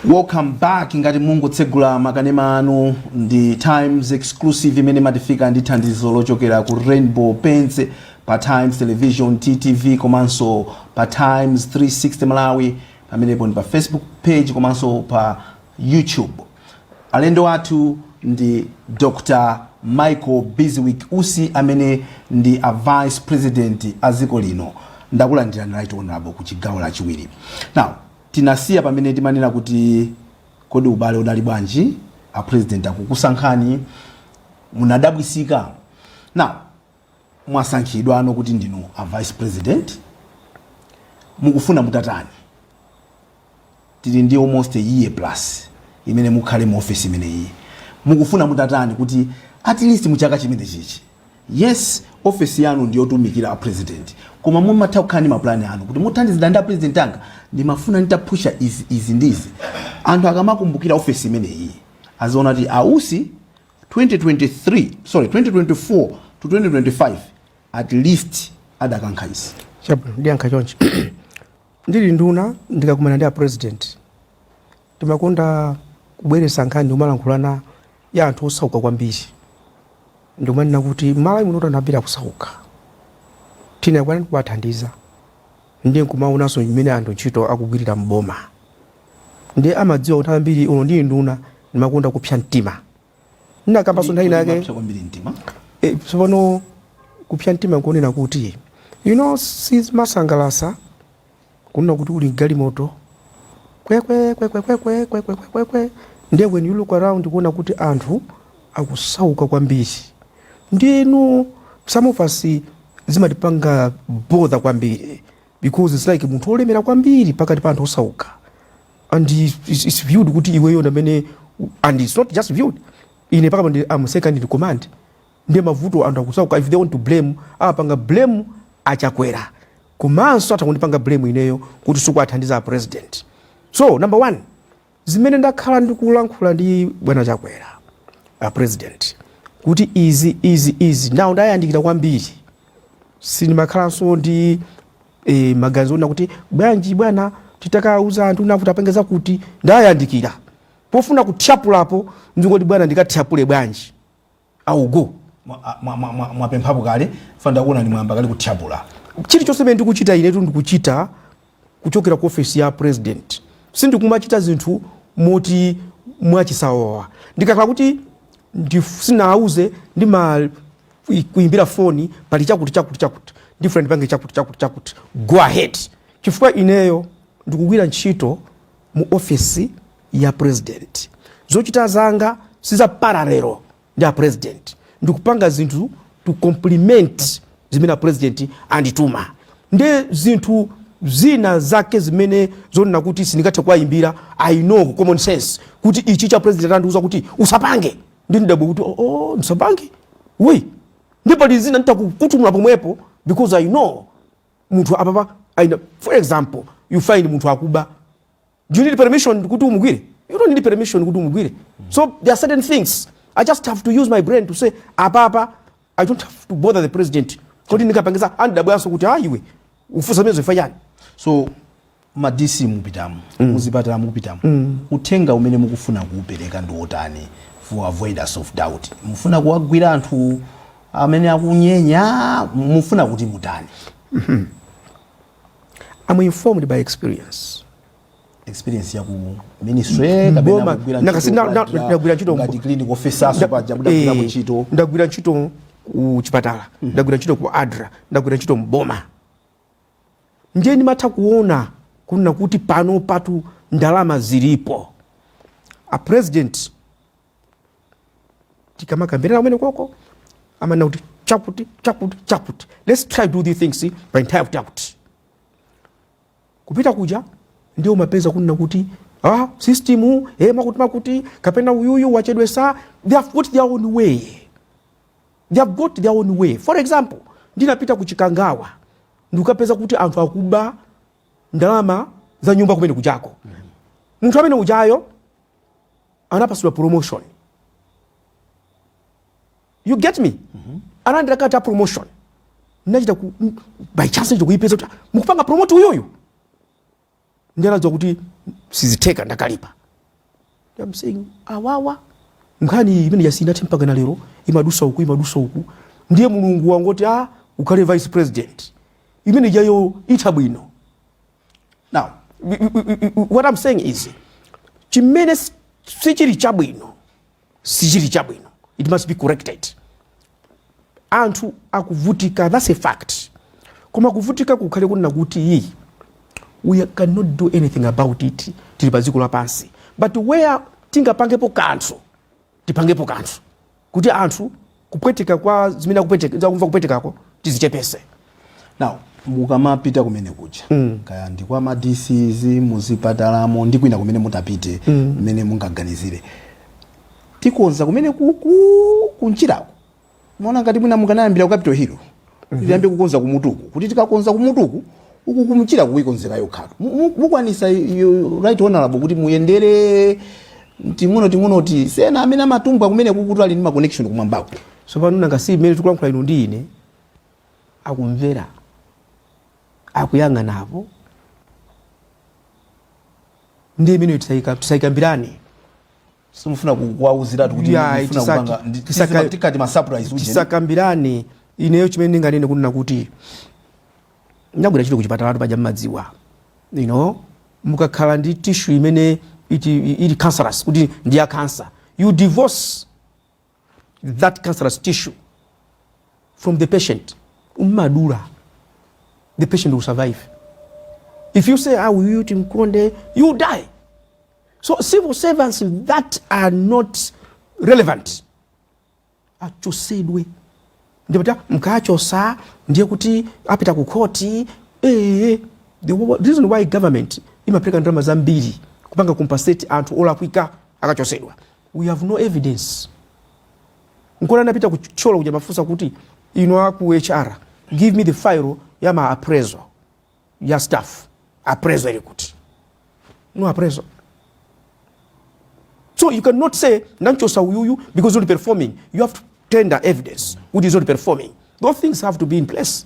Welcome back. Ngati mungotsegula makanema anu, ndi Times Exclusive imene imatifika ndi thandizo lochokera ku Rainbow Paints pa Times Television, TTV, komanso pa Times 360 Malawi, pamenepo ndi pa Facebook page komanso pa YouTube. Alendo athu ndi Dr Michael Bizwick Usi, amene ndi a vice president a dziko lino. Ndakulandirani, Right Honorable, ku chigawo lachiwiri. Now tinasiya pamene timanena kuti Kodi ubale udali bwanji? A president akukusankhani, munadabwisika? Now mwasankhidwa ano kuti ndinu a vice president, mukufuna mutatani? Tili ndi almost a year plus imene mukhale mu office imeneyi. Mukufuna mutatani kuti at least muchaka chimene chichi? Yes, office yanu ndiyotumikira a president, koma mumatha kukhala ndi mapulani anu kuti muthandizira ndi a president anga, ndimafuna nditapusha izi, izi ndi izi. Anthu akamakumbukira office imeneyi aziona kuti ausi 2023, sorry, 2024 to 2025 at least adakankha izi. Chabwino, ndiyankha chonchi. Ndili nduna, ndikakumana ndi a president, timakonda kubweretsa nkhani yomalankhulana ya anthu osauka kwambiri. Ndikumanena kuti Malawi muno anthu ambiri akusauka, tinakwana kuwathandiza. Ndiye nkumaonanso mmene anthu ntchito akugwirira mboma. Ndiye amadziwa kuti ambiri uno ndili nduna ndimakonda kupsa mtima. Ndinakambanso nthawi inake. Mapsa kwambiri mtima? E, tsopano kupsa mtima nkuonena kuti sizimasangalatsa kunena kuti uli mgalimoto, kwekwe kwekwe kwekwe kwekwe kwekwe, ndiye when you look around kuona kuti anthu akusauka kwambiri. Ndinu some of us zimatipanga bother kwambiri because it's like munthu olemera kwambiri pakati pa anthu osauka, and it's viewed kuti iweyo ndamene, and it's not just viewed, ine pakapa ndi am second in command. Ndiye mavuto anthu akusauka, if they want to blame, apanga blame achakwera, komanso atha kundipanga blame ineyo kuti sikuathandiza a president. So number one, zimene ndakhala ndikulankhula ndi bwana Chakwera, a president, kuti izi, izi, izi, nawo ndayandikira kwambiri. Sindimakhalanso ndi maganizo ona kuti bwanji bwana titakauza anthu nakuti apangeza kuti ndayandikira pofuna kuthyapulapo, ndingoti bwana ndikathyapule bwanji, I will go. Mwapemphapo kale? Fanda kuona ni mwamba kale kuthyapula. Chilichonse chimene ndikuchita inetu, ndikuchita kuchokera ku ofesi ya president. Sindikumachita zinthu moti mwachisawawa. Ndikakhala kuti sinauze, ndima kuimbira foni, pali chakuti, chakuti, chakuti, ndifuna ndipange chakuti, chakuti, chakuti, go ahead, chifukwa ineyo ndikugwira ntchito mu ofesi ya president. Zochita zanga siza parallel ndi a president. Ndikupanga zinthu to complement zimene a president andituma. Ndi zinthu zina zake zimene zonena kuti sindingathe kuwayimbira, I know common sense kuti ichi cha president andiuza kuti usapange, ndi ndidabwe kuti oh, ndisapange wi. Ndipo lizina nditakukutumula pomwepo because I know munthu apapa aina. For example, you find munthu akuba, do you need permission kuti umugwire? You don't need permission kuti umugwire. So there are certain things I just have to use my brain to say apapa I don't have to bother the president kuti ndikapangisa andidabwanso kuti ah, iwe ufusa zimene zofa chani. So ma DC mupitamo, muzipatala mupitamo, uthenga umene mukufuna kuupereka ndi wotani for avoidance of doubt? Mufuna kuwagwira anthu amene akunyenya? Mufuna kuti mutani? I'm informed by experience. Experience ya ku ministry kapena Mboma, kugwira nakasi ntchito kwa ndagwira ntchito ngati clinic officer so paja mudagwirako ntchito? Ndagwira ntchito ku chipatala, ndagwira ntchito ku ADRA, ndagwira ntchito mboma. Ndiye ndimatha kuona kunena kuti pano patu ndalama zilipo. A president tikamakambirana kumene koko amanena kuti chakuti, chakuti, chakuti, let's try to do these things by nthawi chakuti. Kupita kuja ndiye umapeza kunena kuti ah, system makuti makuti kapena uyuyu wachedwesa. They have got their own way, they have got their own way. For example, ndinapita ku Chikangawa ndikukapeza kuti anthu akuba ndalama za nyumba kumene kujako. Munthu amene ujayo anapasidwa promotion, you get me? Analandira kati a promotion. Ndinachita ku by chance ndikuipeza kuti mukupanga promote uyuyu, ndi anadziwa kuti sizitheka, ndakalipa. I'm saying awawa nkhani imene yasinathe mpaka na lero, imadusa uku, imadusa uku. Ndiye Mulungu wangoti a ukhale vice president, imene ijayo itha bwino. Now what I'm saying is chimene sichili chabwino, sichili chabwino, it must be corrected. Anthu akuvutika, that's a fact, koma kuvutika kukhale kunena kuti we cannot do anything about it. Tili pa dziko lapansi, But where tingapangepo kanthu, tipangepo kanthu kuti anthu kupweteka kwa zimene akupweteka, zakumva kupwetekako, tizichepese. Now mukamapita kumene kuja, kaya ndi kwa ma DCs, muzipatalamo ndi kwina kumene mutapite, mmene mungaganizire tikonza kumene kunchirako, maona ngati mwina mukanayambira ku Capitol Hill, tiyambe kukonza kumutuku, kuti tikakonza kumutuku uku, kumchira kuikonzeka yokhatu. Mukwanisa, Right Honorable, kuti muyendere ting'ono ting'onoti sena amene amatumbwa kumene kukuti ali ndi ma connection kumwambako? So pano nanga si mmene tikulankhula inu ndi ine, akumvera, akuyang'anapo, ndi imene tisayikambirane. Simufuna kuwauziratu kuti Ya, mufuna kupanga tikati ma surprise uje? Tisakambirane. Ineyo chimene ndinganene kunena kuti ndagwira ntchito kuchipatalatu paja, mmadziwa, mukakhala ndi tissue imene ili cancerous, kuti ndi ya cancer, you divorce that cancerous tissue from the patient, ummadula, the patient will survive. If you say, "Ah, uyu timkonde," you die. So civil servants that are not relevant achosedwe. Ndipati mkachosa ndiye kuti apita ku khoti. The reason why government imapereka ndalama zambiri kupanga compensate anthu olakwika akachosedwa, we have no evidence. Nkona anapita kuchola kuja, mafunsa kuti, "Inu aku HR, give me the file ya ma appraisal ya staff. Appraisal ili kuti?" No appraisal. So you cannot say nanchosa uyuyu because not performing. You have to tender evidence which is not performing. Those things have to be in place.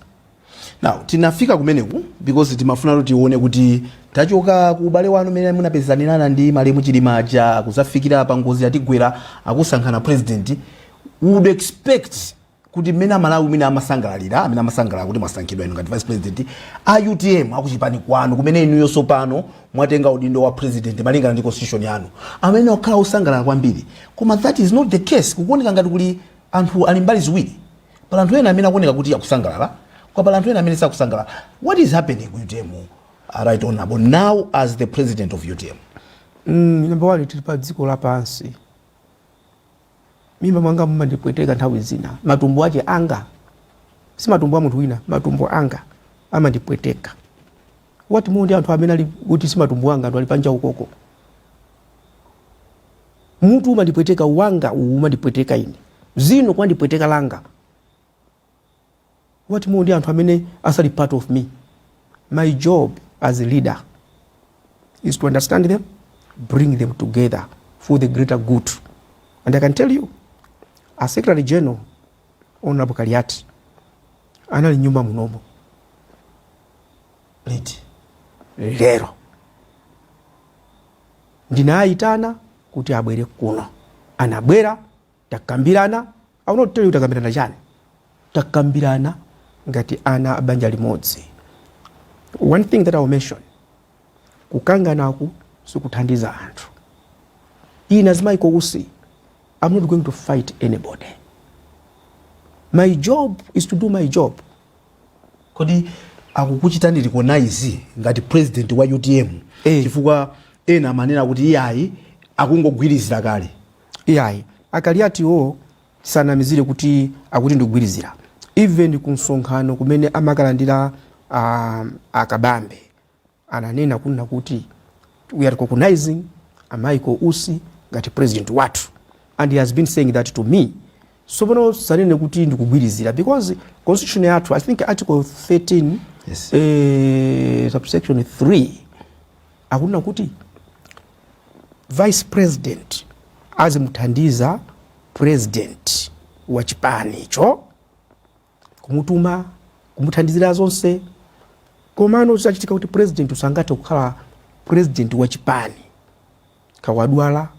Now tinafika kumeneku because timafuna kuti tione kuti tachoka ku ubale wanu umene munapezanirana ndi malemu Chilimaja kuzafikira pa ngozi yatigwera, akusankhana president, would expect kuti mmene Amalawi umene amasangalalira, amene amasangalala kuti mwasankhidwa inu ngati vice president a UTM, akuchipani kwanu kumene inuyo sopano mwatenga udindo wa president malingana ndi constitution yanu, amene wakhala osangalala kwambiri. Koma that is not the case. Kukuoneka ngati kuli anthu ali mbali ziwiri. Pala anthu ena amene akuoneka kuti akusangalala, kwa pala anthu ena amene sakusangalala. What is happening ku UTM, Right Honorable, now as the president of UTM? Number one, tili pa dziko lapansi. Mimba mwanga mumandipweteka nthawi zina. Matumbo ache anga, si matumbo a munthu wina, matumbo anga amandipweteka. What more ndi anthu amene ali kuti si matumbo anga, anthu ali panja ukoko. Mutu umandipweteka wanga, uwu umandipweteka ine, zino kwandipweteka langa. What more ndi anthu amene asali part of me? My job as a leader is to understand them, bring them together for the greater good. And I can tell you, a Secretary General, Honorable Kaliati, anali nyumba munomo. Liti? Lero ndinayitana kuti abwere kuno, anabwera, takambirana. I will not tell you takambirana chani. Takambirana ngati ana a banja limodzi. One thing that I will mention, kukanganaku sikuthandiza anthu. Ine as Michael Usi, I'm not going to fight anybody. My job is to do my job. Kodi akukuchitani recognize ngati president wa UTM? Eh. Chifukwa ena amanena kuti iyayi, akungogwirizira kale. Iyayi, Akaliatiwo sanamizire kuti akuti ndikugwirizira. Even ku msonkhano kumene amakalandira Akabambe, ananena kunena kuti we are recognizing a Michael Usi ngati president wathu, and he has been saying that to me. So pano sanene kuti ndikugwirizira, because constitution yathu, I think article 13, subsection 3, akunena kuti vice president azimuthandiza president wa chipanicho, kumutuma, kumuthandizira zonse. Komano zisachitika kuti president usangathe kukhala president wa chipani, kawadwala,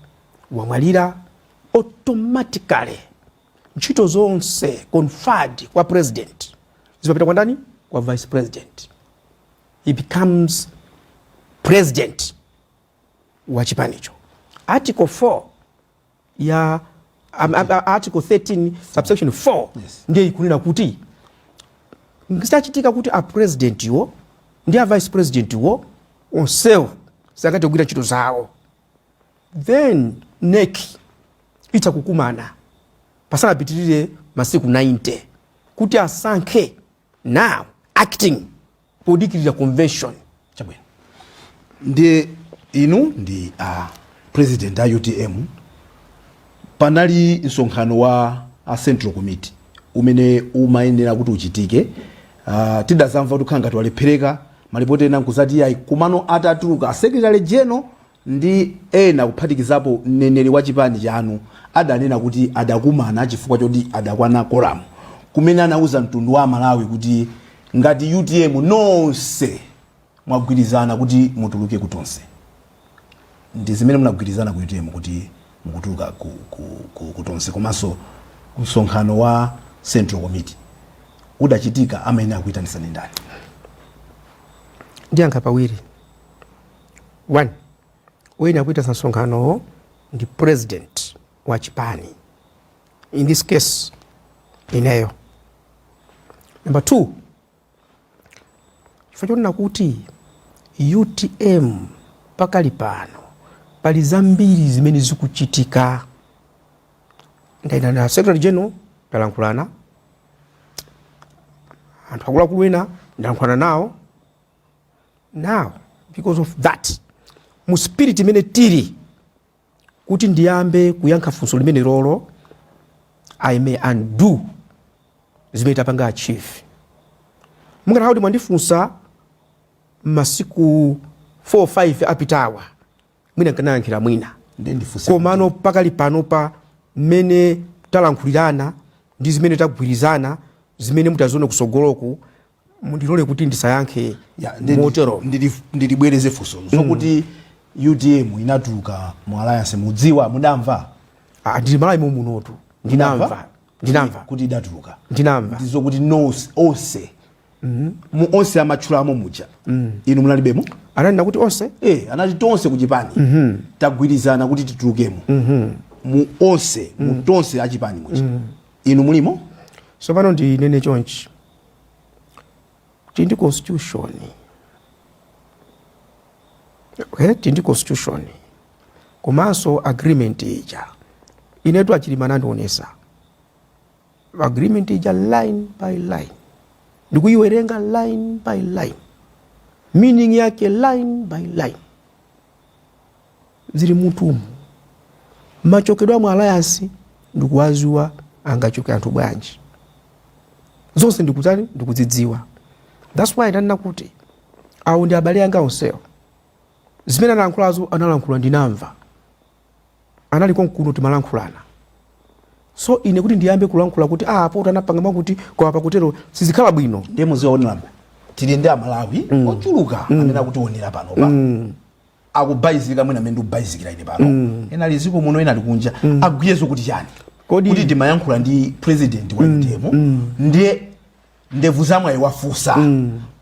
wamwalira, automatically ntchito zonse conferred kwa president zimapita kwa ndani? Kwa vice president. He becomes president wa chipanicho. Article 4 ya article 13 subsection 4 ndiye ikunena kuti zitachitika kuti a president iwo ndi a vice president iwo onsewo sangathe kugwira ntchito zawo, Then NEC itakukumana pasanapitirire masiku 90 kuti asankhe now acting podikirira convention. Chabwino, ndiye inu ndi a president a UTM. Panali msonkhano wa a Central Committee umene umayenera kuti uchitike. Tidazamva kuti kukhala ngati walephereka, malipoti ena nkuzati yayi, kumano atatuluka a secretary general ndi ena, kuphatikizapo mneneri wa chipani chanu, adanena kuti adakumana chifukwa choti adakwana quorum, kumene anauza mtundu wa Malawi kuti ngati UTM nonse mwagwirizana kuti mutuluke kutonse. Ndi zimene munagwirizana ku UTM kuti mukutuluka ku tonse? Komanso msonkhano wa Central Committee udachitika, amene akuyitanisa ndi ndani? Ndiyankha pawiri. One, wina akuitasa msonkhanowo ndi president wa chipani, in this case ineyo. Number two, chifukwa chonena kuti UTM pakali pano pali zambiri zimene zikuchitika, ndaitana secretary general, ndalankhulana, anthu akuluakulu ena ndalankhulana nawo. Now, because of that, mu spirit imene tili, kuti ndiyambe kuyankha funso limene lolo, I may undo zimene tapanga achieve. Mungatha kuti mwandifunsa masiku 4 5 apitawa, mwina nkanayankhira mwina. Ndiye ndifunse. Komano pakali panopa, mmene talankhulirana ndi zimene tagwirizana, zimene mutazione kusogoloku, mundilole kuti ndisayankhe Ya, ndi- motero. Ndilibwereze funso zokuti UTM inatuluka mu alliance, mudziwa, mudamva? Ah, ndili Malawi munotu, ndinamva, ndinamva. Kuti idatuluka? Ndinamva. Ndizokuti nonse, onse, mu onse amatchulamo muja, inu munalibemo? Ananena kuti onse? Eh, anati tonse kuchipani tagwirizana kuti titulukemo. Mu onse, mu tonse achipani muja, inu mulimo? So pano ndinene chonchi, tili ndi constitution, okay? Tili ndi constitution komanso agreement ija. Inetu achilima anandionesa agreement ija line by line, ndikuiwerenga line by line, meaning yake line by line, zili mutumu. Machokedwe amwe alliance ndikuwaziwa, angachoke anthu bwanji, zonse ndikutani, ndikudzidziwa. That's why ndanena kuti awo ndi abale anga onsewo. Zimene analankhulazo analankhula, ndinamva, anali konkuno timalankhulana. So ine kuti ndiyambe kulankhula kuti ah, poti anapanga mwakuti, koma pakutero sizikhala bwino. Ndiye muziwaonera, tili ndi Amalawi ochuluka amene akutionera panopa, akubayizika mwina amene ndikubayizikira ine pano. Ena ali ziko muno, ena ali kunja. Agwiye zokuti chani? Kuti timayankhula ndi president wa UTM, ndiye ndevu zamwayi wafunsa,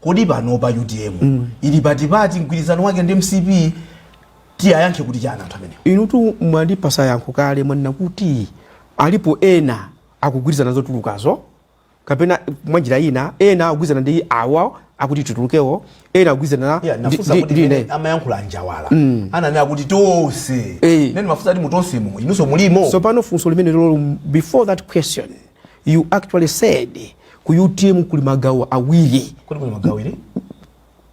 kodi panopa UTM ili patipati mgwirizano wake ndi MCP? Tiyayankhe kuti chani anthu amenewo? Inutu mwandipasa yankho kale, mwanena kuti alipo ena akugwirizana zotulukazo, kapena mwanjira ina ena akugwirizana ndi awa akuti titulukewo, ena akugwirizana Yeah, nafunsa kuti ndi mmene ine. amayankhula Njawala, ananena kuti tonse. Nene mafunsa kuti mutonsemo inunso mulimo? So pano funso limene lolo, before that question you actually said ku UTM kuli magawo awiri. Kodi kuli magawo awiri?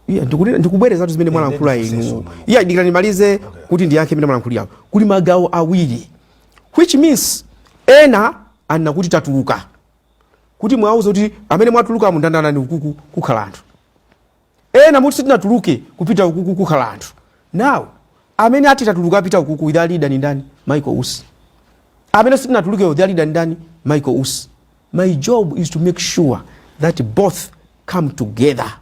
Yeah, ndikubwerezatu zimene mwalankhula ndifunsenso inu. mano. Yeah, dikira ndimalize kuti ndiyankhe imene mwalankhulira. Kuli magawo awiri, which means ena anena kuti tatuluka. Kuti mwauze kuti amene mwatuluka mundandanani ukuku kukhala anthu ena, muti sitinatuluke kupita ukuku kukhala anthu. Now amene ati tatuluka apita ukuku, their leader ni ndani? Michael Usi. Amene sitinatuluke, their leader ni ndani? Michael Usi. My job is to make sure that both come together.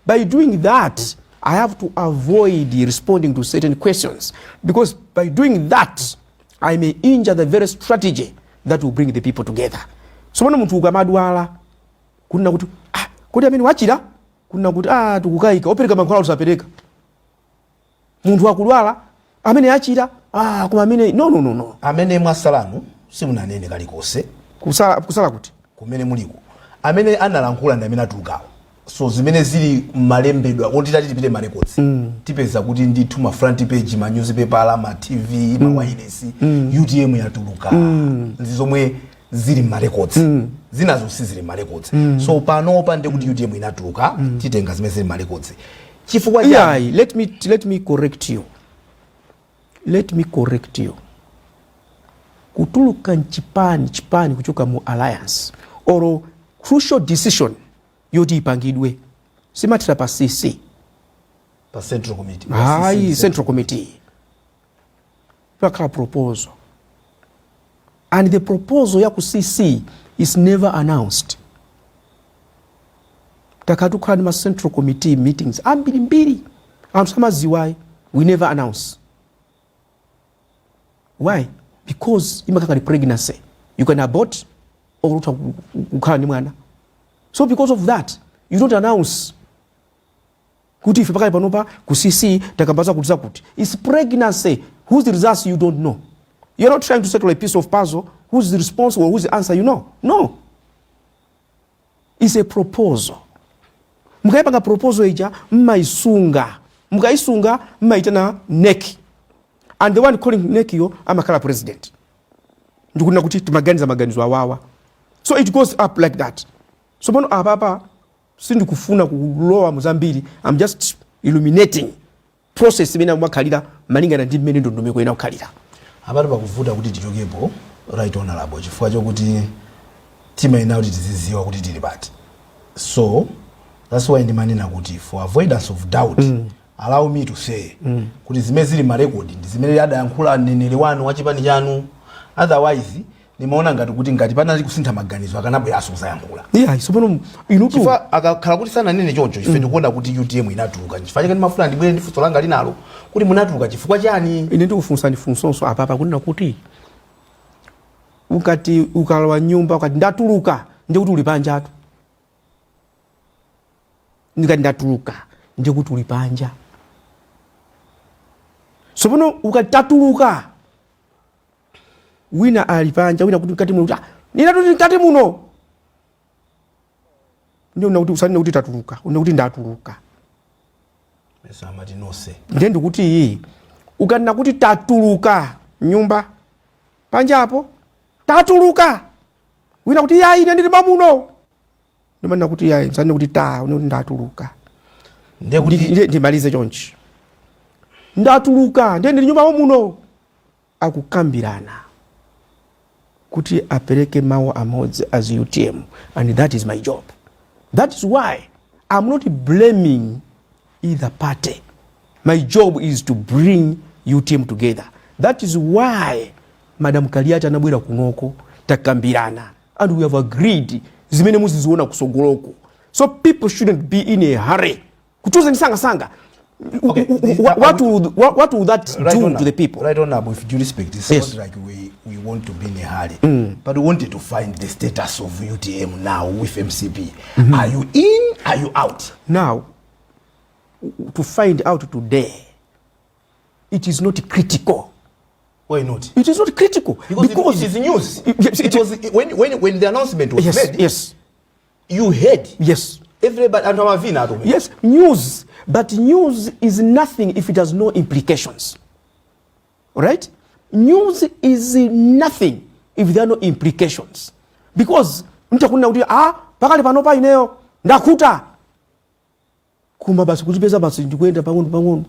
By doing that, I have to avoid responding to certain questions, because by doing that I may injure the very strategy that will bring the people together. So pano munthu ukamadwala, kunena kuti ah, kodi amene wachira, kunena kuti ah, tikukayika, opereka mankhwala usapereka. Munthu akudwala, amene achira, ah, koma amene, no, no, no, no. Amene mwasalanu simunanene kalikonse. Kusala, kusala kuti? Kumene muliko, amene analankhula ndi amene atulukawo. So zimene zili malembedwa kuti tati tipite ma records, tipeza kuti ndithu ma front page, ma newspaper, ma TV, ma wireless, UTM yatuluka. Ndi zomwe zili ma records, zinazo sizili ma records. So panopa ndi kuti UTM inatuluka, titenga zimene zili ma records. Chifukwa chani? Yeah, let me correct you, let me correct you. Kutuluka mchipani, chipani kuchoka mu alliance or crucial decision yoti ipangidwe simathera pa CC. Pa central committee. Hayi, central committee pakhala proposal, and the proposal ya ku CC is never announced. Takhala tikukhala ndi ma central committee meetings ambirimbiri, anthu samaziwayi. We never announce. Why? Because imakhala ngati pregnancy, you can abort or utha kukhala ndi mwana. So because of that you don't announce kuti ife pakali panopa ku CC takambaza kuti zakuti. It's pregnancy whose results you don't know. You're not trying to settle a piece of puzzle whose the response or whose the answer you know. No, it's a proposal. Mukayipanga proposal ija, mmayisunga. Mukayisunga, mmayitana NEC, and the one calling NEC yo amakhala president, ndikunena kuti timaganiza maganizo awawa. So it goes up like that. So pano apapa sindikufuna kulowa muzambiri. I'm just illuminating process imene amakhalira malingana ndi mmene ndondomeko ina kukhalira. Apati pakuvuta kuti tichokepo, Right Honorable, chifukwa chokuti timayenera kuti tiziziwa kuti tili pati. So that's why ndimanena kuti for avoidance of doubt, allow me to say kuti zimene zili marekodi ndi zimene adayankhula mneneri wanu wa chipani chanu. Otherwise nimaona ngati kuti ngati panali kusintha maganizo, akanabweranso kuzayankhula. Yeah, so pano inutu Chifukwa akakhala kuti sananene choncho, ife ndikuona kuti UTM inatuluka. Chifukwa chake ndimafuna ndibwere ndi funso langa linalo kuti munatuluka chifukwa chani? Ine ndikufunsa ndifunsonso apapa kunena kuti ukati ukalowa nyumba, ukati ndatuluka, ndikuti uli panjatu. Ndikati ndatuluka, ndikuti uli panja. So pano ukati tatuluka, wina ali panja, wina kuti mkati muno, kuti, "Ah, ninatuti mkati muno." Ndiye una kuti usanene kuti tatuluka, une kuti ndatuluka. Mesa amati nonse? Ndiye ndikuti ukanena kuti tatuluka nyumba, panjapo tatuluka, wina kuti, "Yayi, ine ndili mamuno." Ndimanena kuti yayi, msanene kuti ta, une kuti ndatuluka. Ndiye kuti Ndimalize chonchi: ndatuluka, ndiye ndili nyumba muno. Akukambirana kuti apereke mawu amodzi as UTM, and that is my job. That is why I'm not blaming either party. My job is to bring UTM together. That is why Madam Kaliati anabwera kunoko, takambirana and we have agreed zimene muziziona kusogoloko. So people shouldn't be in a hurry kuchuza ndisangasanga. Okay, What will that Right do on to the people? Right Honorable, with due respect, it's not like we want to be in a hurry, but we wanted to find the status of UTM now with MCP. Are you in? Are you out? Now, to find out today, it is not critical. Why not? It is not critical. Because, it is news. Yes, It was when the announcement was made. You heard. Everybody and amavina ato. Yes, news. But news is nothing if it has no implications. Right? News is nothing if there are no implications. Because ntakunena kuti, ah, pakali pano pa ineyo ndakhuta, koma basi kutipeza basi ndikuyenda pang'ono pang'ono.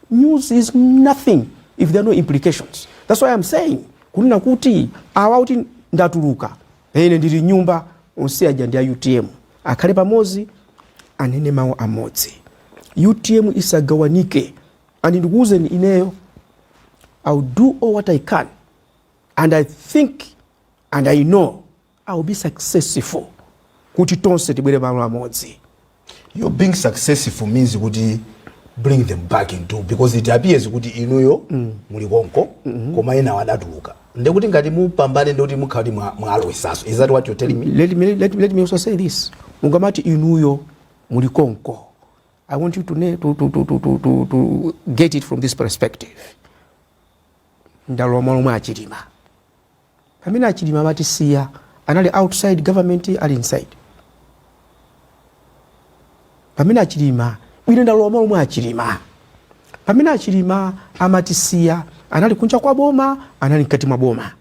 News is nothing if there are no implications. That's why I'm saying kunena kuti awa kuti ndatuluka, ine ndili nyumba, onse aja ndi a UTM, akhale pamodzi, anene mawu amodzi. UTM isagawanike. And ndikuwuzeni ineyo, I will do all what I can, and I think and I know I will be successful kuti tonse tibwere malo amodzi. You being successful means kuti bring them back into, because it appears kuti inuyo muli konko, koma ena wadatuluka. Ndekuti ngati mupambane, ndekuti mukhala kuti mwalowesaso. Is that what you're telling me? Let me also say this. Mungamati inuyo muli konko, I want you to, ne- to, to, to, to, to, to, to get it from this perspective. Ndalowa malo mwa Achilima. Pamene Achilima amatisiya, anali outside government, ali inside? Pamene Achilima, ine ndalowa malo mwa Achilima. Pamene Achilima amatisiya, anali kunja kwa boma, anali mkati mwa boma?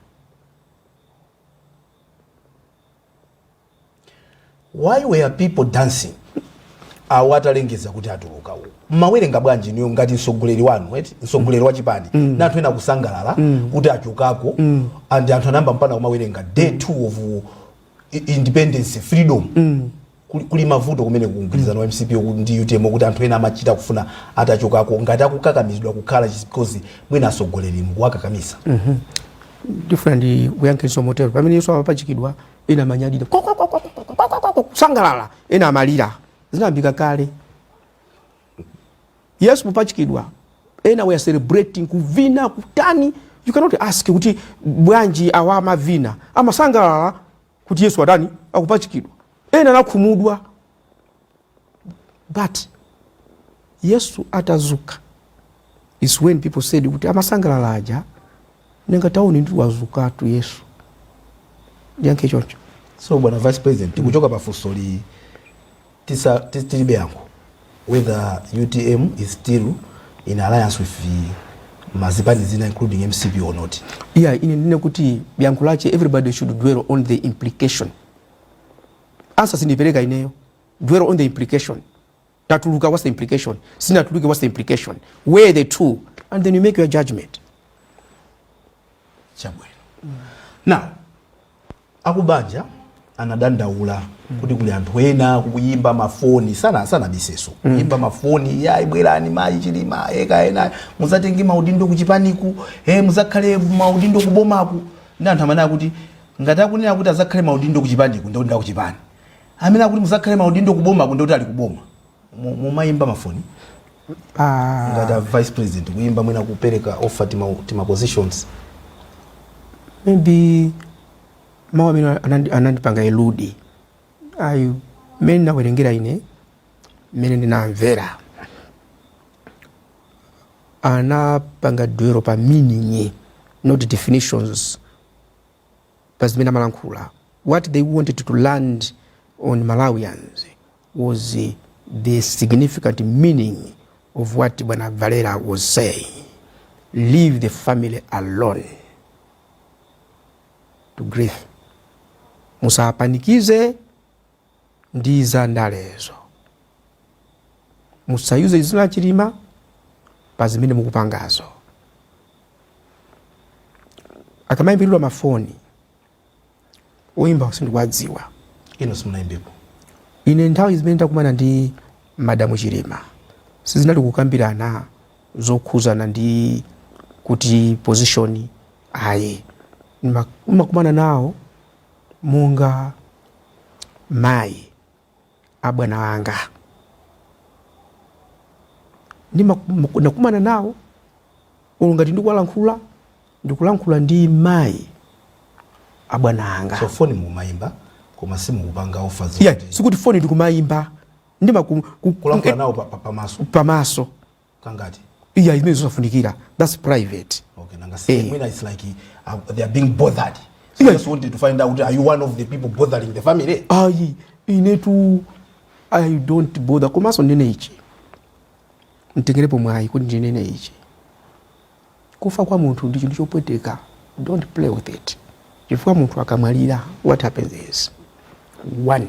Why were people dancing awo atalengeza kuti atuluka uku? Mmawerenga bwanji niyo ngati mtsogoleri wanu, eti mtsogoleri wa chipani, na anthu ena kusangalala kuti achokako, and anthu anayamba mpaka kumawerenga day 2 of independence, freedom? Kuli mavuto kumene kugwirizana wa MCP ndi UTM, kuti anthu ena amachita kufuna atachokako, ngati akukakamizidwa kukhala because mwina atsogoleri mukuwakakamisa. Ndifuna ndi kuyankhenso motero. Pamene Yesu amapachikidwa, ena amanyadira, kwa, kwa, kwa, kwa, kwa, kwa, kwa, kwa, kwa, kusangalala, ena amalira. Zinayambika kale Yesu popachikidwa, ena were celebrating, kuvina, kutani. You cannot ask kuti bwanji awa amavina, amasangalala kuti Yesu atani, akupachikidwa. Ena anakhumudwa. But Yesu atazuka is when people said kuti amasangalala aja, nanga taoni ndi wazukatu Yesu. Ndiyankhe choncho. So bwana Vice President, tikuchoka pafunsoli, tilibe yankho whether UTM is still in alliance with the mazipani zina, including MCP, or not. Yeah, ine ndine kuti yankho lache, everybody should dwell on the implication. Answer sindipereka ineyo. Dwell on the implication. Tatuluka, what's the implication? Sinatuluke, what's the implication? Weigh the two and then you make your judgment. Chabwino. Now, akubanja anadandaula kuti kuli anthu ena kuyimba mafoni, sana sana biseso, kuyimba mafoni, ya ibwerani mayi Chilima, eka ena muzatenge maudindo kuchipaniku, muzakhale maudindo kubomaku. Ndi anthu amene akuti ngati akunena kuti azakhale maudindo kuchipaniku, ndikuti ndakuchipani, amene akuti muzakhale maudindo kubomaku, ndikuti ali kuboma. Mumayimba mafoni ngati a Vice President, kuyimba, mwina kupereka offer tima positions? Maybe mawu amene anandipanga elude ayi, mmene nawerengera ine, mmene ndinamvera, anapanga dwell pa meaning, not definitions, pa zimene amalankhula. What they wanted to land on Malawians was the significant meaning of what Bwana Valera was saying: leave the family alone to grieve, musapanikize ndi za ndalezo, musayuze dzina la Chilima pa zimene mukupangazo. Akamayimbiridwa mafoni, oyimba sindikuwadziwa. Ino simunayimbepo? Ine nthawi zimene ndakumana ndi Madamu Chilima, sizinali kukambirana zokhuzana ndi kuti position, ayi. Ndimakumana nawo monga mayi abwana wanga. Nakumana nawo, olo ngati ndikuwalankhula, ndikulankhula ndi mayi abwana anga. So foni mumayimba, koma simukupanga offer? Yeah, sikuti foni ndikumayimba, ndima Kulankhula nawo pamaso? Pamaso. Kangati? Iya, imene zosafunikira, that's private. Okay, nanga si mwina it's like they are being bothered, so just wanted to find out, are you one of the people bothering the family? Ayi, inetu I don't bother. Komanso ndinene ichi, mtengerepo mwayi kuti ndinene ichi: kufa kwa munthu ndi chinthu chopweteka. Don't play with it, chifukwa munthu akamwalira, what happens is, one,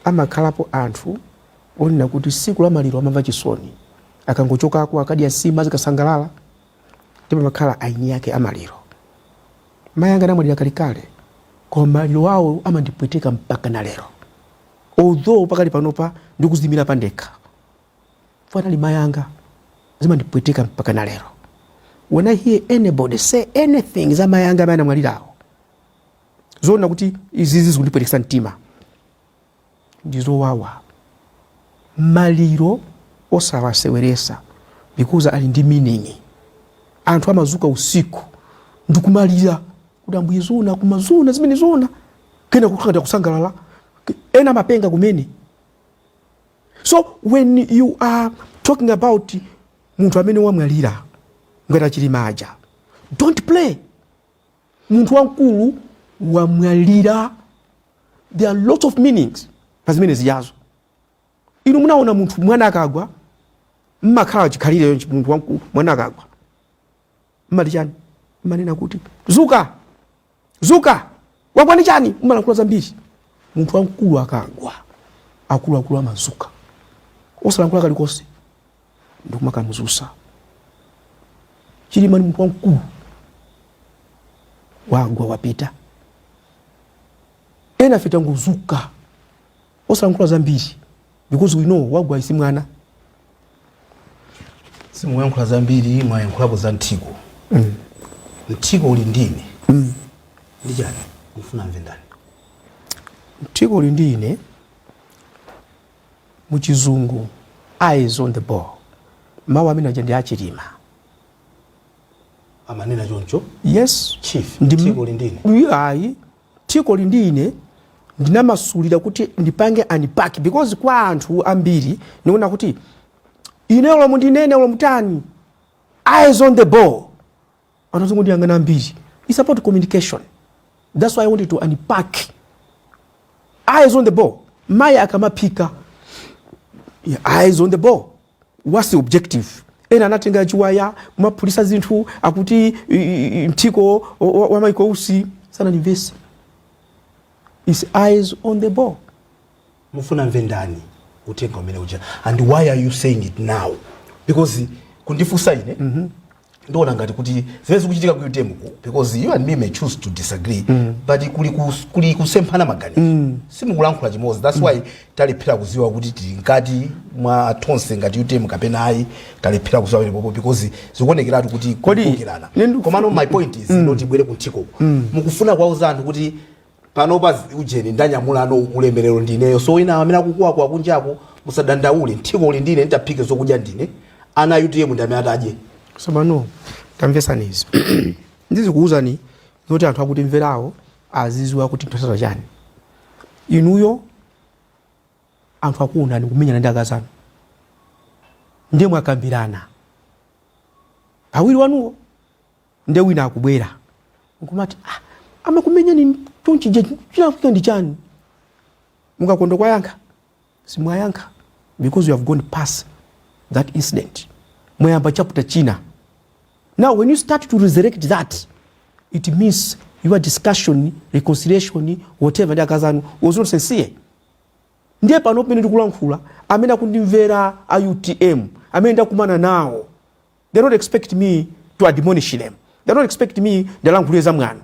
amakhalapo anthu onena kuti siku la maliro amamva chisoni, akangochokako akadya nsima zikasangalala, ndipo amakhala aini yake amaliro. Mayi anga anamwalira kalekale, koma maliro awo amandipweteka mpaka na lero, although pakali panopa ndikuzimira pandekha. Fanali mayi anga, zimandipweteka mpaka na lero. When I hear anybody say anything za mayi anga amene anamwalirawo, zoona kuti izizi zikundipwetekesa mtima, ndizowawa. Maliro osawaseweresa, because ali ndi meaning. Anthu amazuka usiku ndikumalira kuti, "Ambuye, zona kuma zona zimene zona," kena kukhala kusangalala, ena amapenga kumene. So when you are talking about munthu amene wamwalira ngati Achilima aja, don't play. Munthu wamkulu wamwalira, there are lots of meanings pa zimene ziyazo. Inu munaona munthu mwana akagwa, mmakhala chikhalire munthu wamkulu, mwana akagwa mmati chani? Mmanena kuti, "Zuka, zuka, wagwa ndi chani?" Mmalankhula zambiri. Munthu wamkulu akagwa, akuluakulu amazuka osalankhula kalikonse ndikumakamzusa. Chilima ni munthu wamkulu, wagwa, wapita. Ena ife tangozuka osalankhula zambiri because we know wagwa isi mwana. Simukuyankhula zambiri, mwayankhulapo za mthiko. Mthiko uli ndine ndi chani? Mufuna mve ndani? Mthiko uli ndi ine, muchizungu "eyes on the ball". Mawu amene aja ndi achilima. Amanena choncho? Yes. Chief, mthiko uli ndine. Ayi, mthiko uli ndi ine ndinamasulira kuti ndipange unpack, because kwa anthu ambiri ndikuona kuti ine ulo mundinene, ulo mutani, "eyes on the ball", anthu azingondiyang'ana ambiri. It's about communication. That's why I wanted to unpack "eyes on the ball". Mayi akamaphika, yeah, eyes on the ball, what's the objective? Ena anatenga chiwaya kumaphulisa zinthu, akuti mthiko wa Michael Usi. Sanandimvese. Is "eyes on the ball". Mufuna mve ndani uthenga umene uja, and why are you saying it now? Because kundifunsa ine, ndiona ngati kuti zimene zikuchitika ku UTM ku, because you and me may choose to disagree, but kuli kusemphana maganizo, simukulankhula chimodzi. That's why talephera kuziwa kuti tili mkati mwa tonse ngati UTM kapena ayi. Talephera kuziwa pamenepopo because zikuonekeratu kuti kukokirana. Komano my point is, not bwere kunthikoko, mukufuna kwauza anthu kuti panopa ujeni ndanyamulano ulemerero ndineyo, so ina amene akukuwa kunjako musadandaule, mthiko uli ndine, nditaphike zokudya ndine, ana UTM ndi amene atadye. Somano tamvesani izi, ndizikuwuzani zoti anthu akuti mverawo aziziwa kuti nthosaza chani. Inuyo anthu akuonani kumenyana ndi akazanu, ndiye mwakambirana awiri wanuwo, ndiye wina akubwera nkumati, "Ah, amakumenyani chonchija, chinakuika ndi chani?" Mukakonda kwayankha, simwayankha, because you have gone past that incident, mwayamba chapter china. Now when you start to resurrect that, it means your discussion, reconciliation, whatever, ndi akazanu was not sincere. Ndiye pano pamene ndikulankhula, amene akundimvera a UTM amene ndakumana nawo, they don't expect me to admonish them, they don't expect me ndalankhulire za mwano,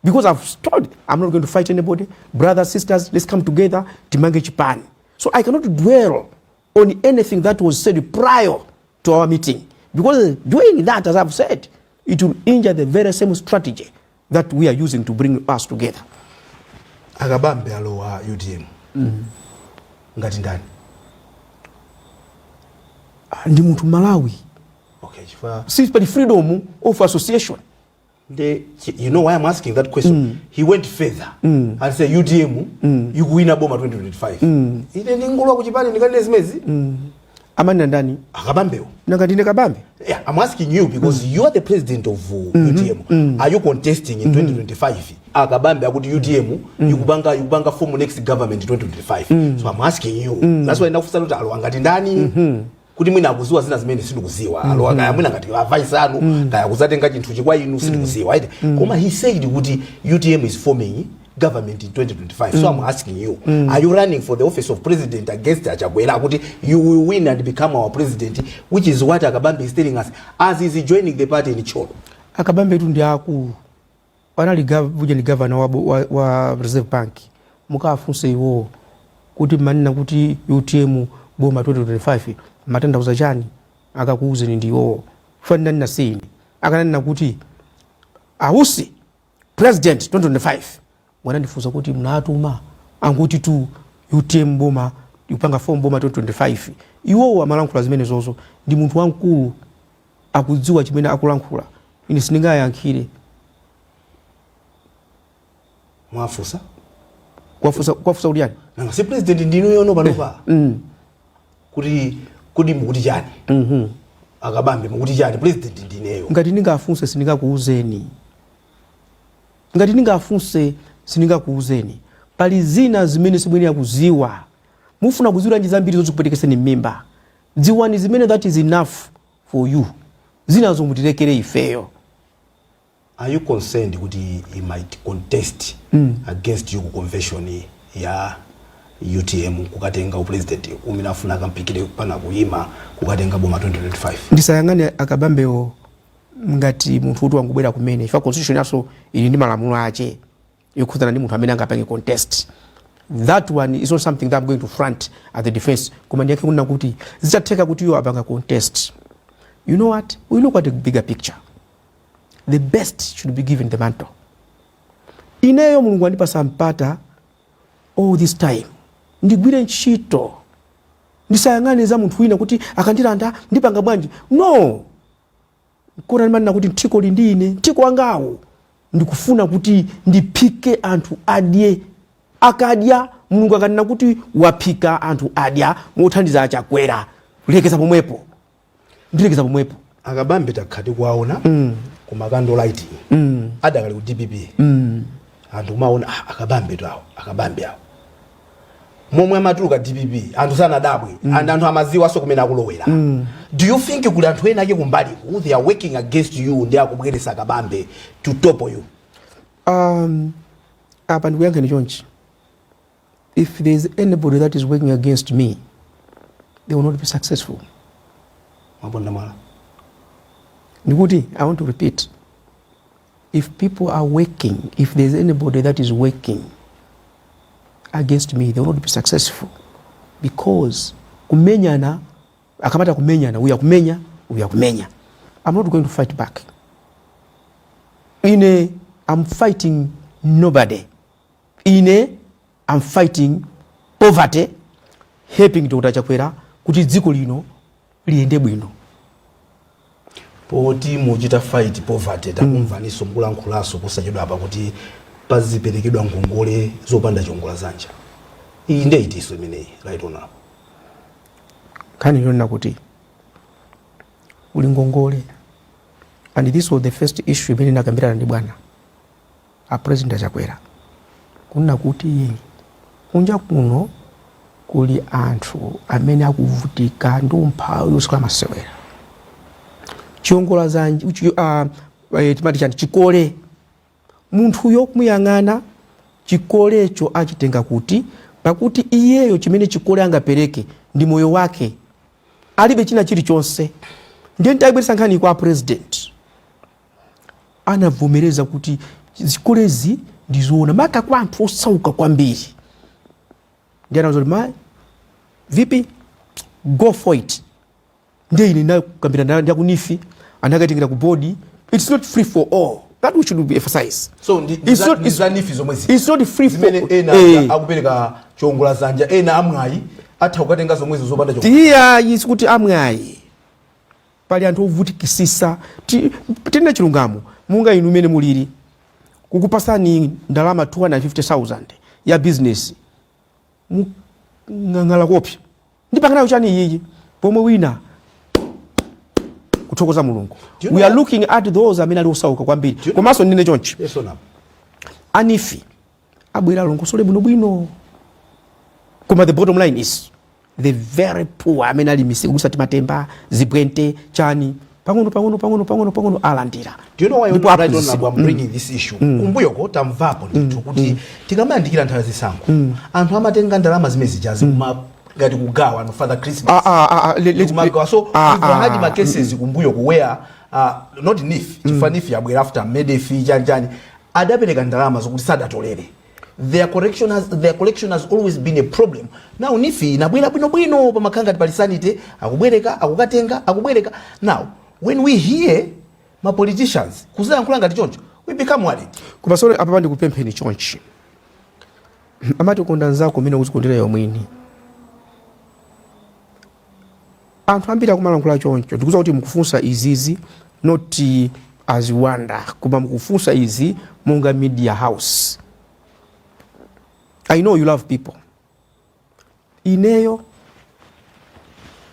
because I've told, I'm not going to fight anybody. Brothers, sisters, let's come together, timange chipani. So I cannot dwell on anything that was said prior to our meeting, because doing that, as I've said, it will injure the very same strategy that we are using to bring us together. Akabambe alowa UTM ngati ndani? Ah, ndi munthu Malawi. Okay, chifukwa Si pali freedom of association? You know why I'm asking that question? He went further and said UTM ikuwina boma 2025. Ine ndingolowa kuchipani ndikanene zimezi? Amanena ndani? Akabambewo. Nanga ndine Kabambe? Yeah, I'm asking you because you are the president of UTM. Are you contesting in 2025? Akabambe akuti UTM ikupanga form next government 2025. So I'm asking you. That's why ndakufunsa kuti alowa ngati ndani? Kuti mwina akuziwa zina zimene sindikuziwa. Alowa kaya mwina ngati advice anu, kaya kuzatenga chinthu chikwa inu, sindikuziwa. Right? Koma he said kuti UTM is forming government in 2025. So I'm asking you, are you running for the office of president against Achakwera, kuti you will win and become our president, which is what Akabambe is telling us as he's joining the party in Thyolo? Akabambe tu ndi akulu, anali uja ndi governor wa Reserve Bank. Mukafunse iwowo kuti manena kuti UTM boma 2025 matanthauza chani, akakuuzeni ndi iwowo. Fanani na sini akananena kuti ausi president 2025, mwanandifunsa kuti mnatuma anguti tu UTM boma, ikupanga form boma 2025. Iwowo amalankhula zimene zozo, ndi munthu wamkulu, akudziwa chimene akulankhula. Ine sindingayankhire. Mwafunsa? Kwafunsa kuti yani? Nanga si president ndinu yono panopa? Kuti mukuti chani? Akabambe mukuti chani? President ndineyo. Ngati ndingafunse, sindingakuuzeni. Ngati ndingafunse, sindingakuuzeni. Pali zina zimene simwenera kuziwa. Mufuna kudziwiranji zambiri zozikupwetekeseni m'mimba? Dziwani zimene, that is enough for you. Zinazo mutilekere ifeyo. Are you concerned kuti he might contest against you ku convention ya UTM kukatenga upresident umene afuna akampikire pana kuyima kukatenga boma 2025? Ndisayang'ane akabambewo ngati munthu kuti wangobwera kumene ifa. Constitution yaso ili ndi malamulo ache yokhudzana ndi munthu amene angapange contest. That one is not something that I'm going to front at the defense, koma ndiyankhe kunena kuti zitatheka kuti iwo apanga contest, you know what, we look at the bigger picture. The best should be given the mantle. Ineyo Mulungu andipasa mpata all this time, ndigwire ntchito, ndisayang'ane za munthu wina kuti akandilanda ndipanga bwanji. No, kona ndimanena kuti nthiko li ndi ine, nthiko wangawo ndikufuna kuti ndiphike anthu adye. Akadya, Mulungu akanena kuti waphika anthu adya mothandiza Achakwera, kulekeza pomwepo, ndilekeza pomwepo. Akabambe takhati kuwaona kuma candle lighting adakali ku DPP. Anthu kumaona, ah, akabambe tu awo, akabambe awo. Momwe amatuluka DPP anthu sanadabwe and anthu amaziwanso kumene akulowera. Do you think kuli anthu ena ake kumbali who they are working against you ndi akubweresa Akabambe to topple you? Apa ndikuyankheni chonchi: if there is anybody that is working against me, they will not be successful. Mwaponda mwala. Ndikuti I want to repeat: if people are working, if there is anybody that is working against me, they will not be successful, because kumenyana, akamata kumenyana, uya kumenya, uya kumenya, I'm not going to fight back. Ine I'm fighting nobody. Ine I'm fighting poverty, helping Dr Chakwera kuti dziko lino liyende bwino. Poti muchita fight poverty, takumvaninso mukulankhulaso posachedwa apa kuti paziperekedwa ngongole zopanda chiongola zanja. Iyi ndiye itiso imeneyi, Right Honorable? Nkhani yonena kuti uli ngongole, and this was the first issue imene inakambirana ndi bwana a President Achakwera, kunena kuti kunja kuno kuli anthu amene akuvutika ndi umphawi usikula masewera. Chiongola zanja, timati chani, chikole, munthuyo kumuyang'ana chikolecho achitenga kuti? Pakuti iyeyo chimene chikole angapereke ndi moyo wake, alibe china chilichonse. Ndiye nditayibweretsa nkhani kwa President, anavomereza kuti zikolezi ndizoona, maka kwa anthu osauka kwambiri. Ndiye anauza kuti, "Ma VP, go for it." Ndiye ine ndakambirana ndi aku NEEF, anakatengera ku board. It's not free for all, that we should be emphasize. So ndi It's not- za NEEF zomwe zi It's not free for zimene ena akupereka chiongola zanja, ena amwayi atha kukatenga zomwezo zopanda chiongola. Tiya isi kuti amwayi, pali anthu ovutikisisa. Tinene chilungamo, munga inu imene muliri kukupasani ndalama 250,000 ya business, mung'ang'ala kopya, ndipanganayo chani iyiyi? Pomwe wina kuthokoza Mulungu. Do you We know are looking at those amene ali osauka kwambiri. Komanso ndine chonchi, Yes, Honorable. A NEEF abwera alongosole bwinobwino, koma the bottom line is the very poor amene ali misika kusati matemba, zibwente, chani, pang'ono pang'ono pang'ono pang'ono pang'ono alandira. Do you know why, Ndipo right aphunzitsidwa. Honorable, I'm bringing this issue? Kumbuyoko tamvapo ndithu kuti tikamayandikira nthawi zisankho anthu amatenga ndalama zimene zijazi kuma ngati kugawa no Father Christmas. Ah, ah, ah, ah, Kumagawa. So ah, we've had ma cases kumbuyoko where not NEEF, chifukwa NEEF yabwera after MEDEF chanchani, adapereka ndalama zokuti sadatolere. Their collection has always been a problem. Now NEEF inabwera bwinobwino, pamakhala ngati pali sanity, akubwereka, akukatenga, akubwereka. Now when we hear ma politicians kuzilankhula ngati choncho, we become worried. Koma sole apa ndikupempheni chonchi: amati konda nzako umene ukuzikondera iwe mwini. Anthu ambiri akumalankhula choncho. Ndikuza kuti mukufunsa izizi not as wonder, koma mukufunsa izi monga media house. I know you love people. Ineyo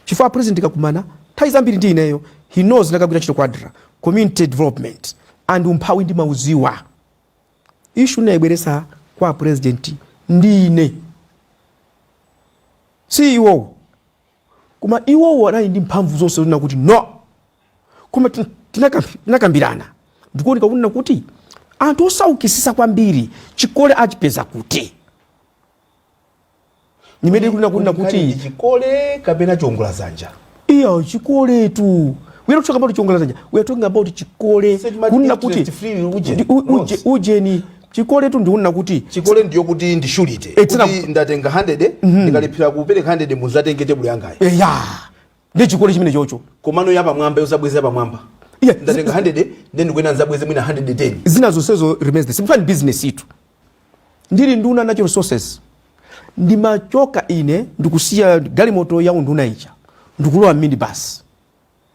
chifukwa President kakumana nthawi zambiri ndi ineyo, he knows ndakagwira ntchito ku ADRA, community development, and umphawi ndimauziwa. Issue ndinayibweresa kwa President ndine. Si iwowo, koma iwowo anali ndi mphamvu zonse zonena kuti no. Koma tinakambirana ndikuoneka kunena kuti anthu osaukisisa kwambiri chikole achipeza kuti nimene kunena Nkhani kuti ndi chikole kapena chiwongoladzanja? Iya, chikoletu. We are not talking about chiwongoladzanja, we are talking about chikole. So timati Kunena kuti interest free uje, uje, loans. Ujeni, chikoletu ndikunena kuti Chikole ndiyo kuti ndi surety Eh, kuti ndatenga 100, ndikalephera kupereka 100, muzatenge tebulo yangayi. Eya, ndi chikole chimene chocho. Komano yapamwamba, yozabweza yapamwamba, ndatenga 100, then ndikuena nzabweze mwina 110. Zina zonsezo remains the same. Fani business itu, ndili nduna natural resources, ndimachoka ine ndikusiya galimoto ya unduna ija, ndikulowa minibus,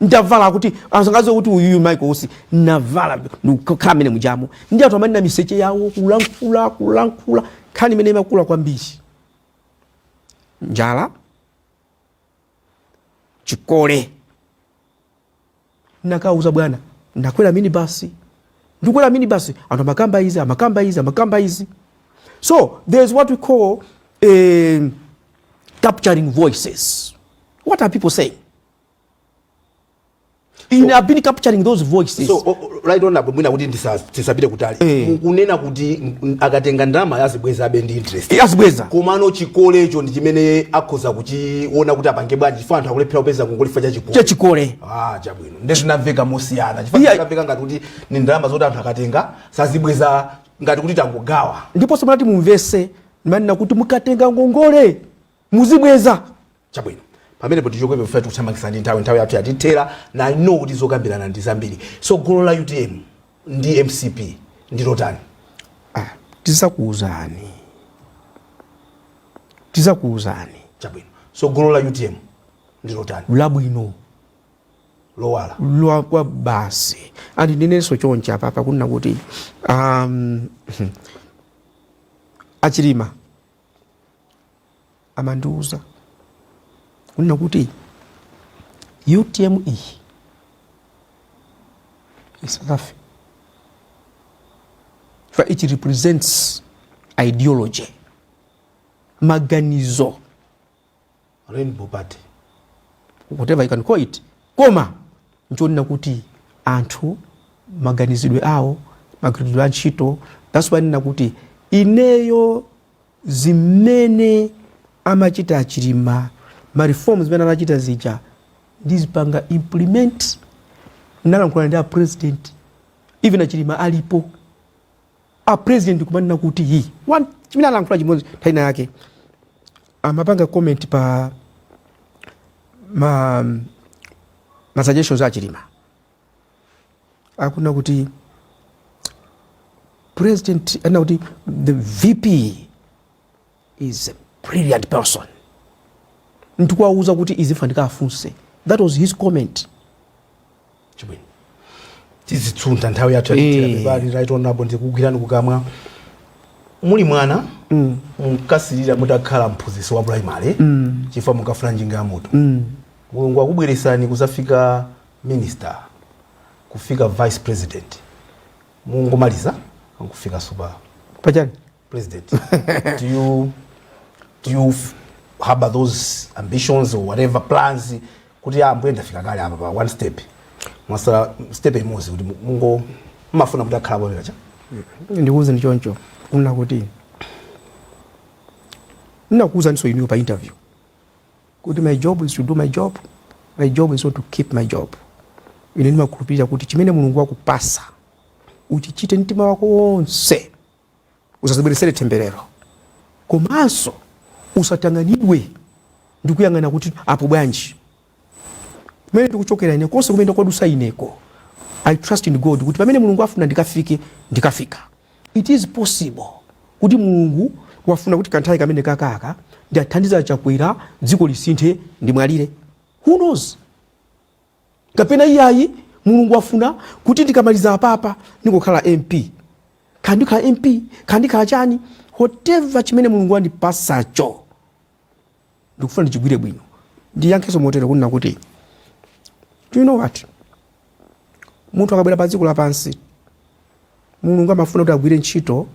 ndavala kuti asangaze kuti uyuyu Michael Usi, navala ndikukhala mene mujamo ndi anthu amanena miseche yawo, kulankhula kulankhula. Nkhani imene imakula kwambiri, njala, chikole. Nakauza bwana, ndakwera minibus, ndikwera minibus, anthu amakamba izi, amakamba izi, amakamba izi. So there's what we call capturing voices. What are people saying? So, I've been capturing those voices. So right on apo, mwina kuti tisapite kutali, mukunena kuti akatenga ndalama azibwezabe ndi interest? Azibweza. Komano chikolecho ndi chimene akhoza kuchiona kuti apange bwanji, chifukwa anthu akulephera kupeza ngongole chifukwa cha chikole. Chachikole. Ah, chabwino, ndezinamveka mosiyana chifukwa zinamveka ngati kuti ni ndalama zoti anthu akatenga sazibweza, ngati kuti tangogawa. Ndiponso manati mumvese, manena kuti mukatenga ngongole muzibweza. Chabwino, pamenepo tichokepo, ife tikuthamangitsa ndi nthawi, nthawi yathu yatithera, na know kuti zokambirana ndi zambiri. So golo la UTM ndi MCP ndi lotani? Ah, tizakuuzani, tizakuuzani. Chabwino, so golo la UTM ndi lotani? Labwino. Lowala. Lwa basi. And ndinenso chonchi apapa kunena kuti achilima amandiuza kunena kuti UTM iyi isafe, for it represents ideology, maganizo. Rainbow Party. Whatever you can call it, koma nchonena kuti anthu maganizidwe awo, magwiridwe a ntchito. That's why nena kuti ineyo zimene amachita achilima, ma reforms zimene anachita zija, ndizipanga implement. Nalankhula ndi a president, even achilima alipo, a president kumanena kuti yi one chimene alankhula chimodzi nthawi ina yake, amapanga comment pa ma suggestions achilima, akuna kuti president ana kuti the VP is a brilliant person, ndikuwauza kuti izifa ndikafunse. That was his comment. Chabwino, tizitsuntha, nthawi yathu yatithera. Pepani, right honorable, ndikugwirani kukamwa. Muli mwana munkasirira mutakhala mphunzitsi wa primary chifukwa munkafuna njinga ya moto. Mulungu akubweresani kuzafika minister, kufika vice president, mungomaliza nkufika super pachani president. Do you harbor those ambitions or whatever plans kuti ah, mbuye, ndafika kale apa pa one step, mwasala step imodzi, kuti mungo mumafuna kuti akhala pamene cha? Ndikuuze, ndi choncho kunena kuti ndinakuwuzaninso inuyo pa interview kuti my job is to do my job, my job is not to keep my job. Ine ndimakhulupirira kuti chimene Mulungu wakupasa uchichite mtima wako wonse, usazibweresere temberero, komanso usatang'anidwe ndi kuyang'ana kuti apo bwanji. Kumene ndikuchokera ine, konse kumene ndakwadusa ineko, I trust in God kuti pamene Mulungu afuna ndikafike, ndikafika. It is possible kuti Mulungu wafuna kuti kanthawi kamene kakaka ndiathandiza Chakwera, dziko lisinthe, ndimwalire. Who knows? Kapena iyayi, Mulungu wafuna kuti ndikamaliza apapa ndingokhala MP, khala ndikhala MP, khala ndikhala chani, whatever chimene Mulungu wandipasacho ndikufuna ndichigwire bwino. Ndiyankhenso motero kunena kuti, do you know what, munthu akabwera pa dziko lapansi, Mulungu amafuna kuti agwire ntchito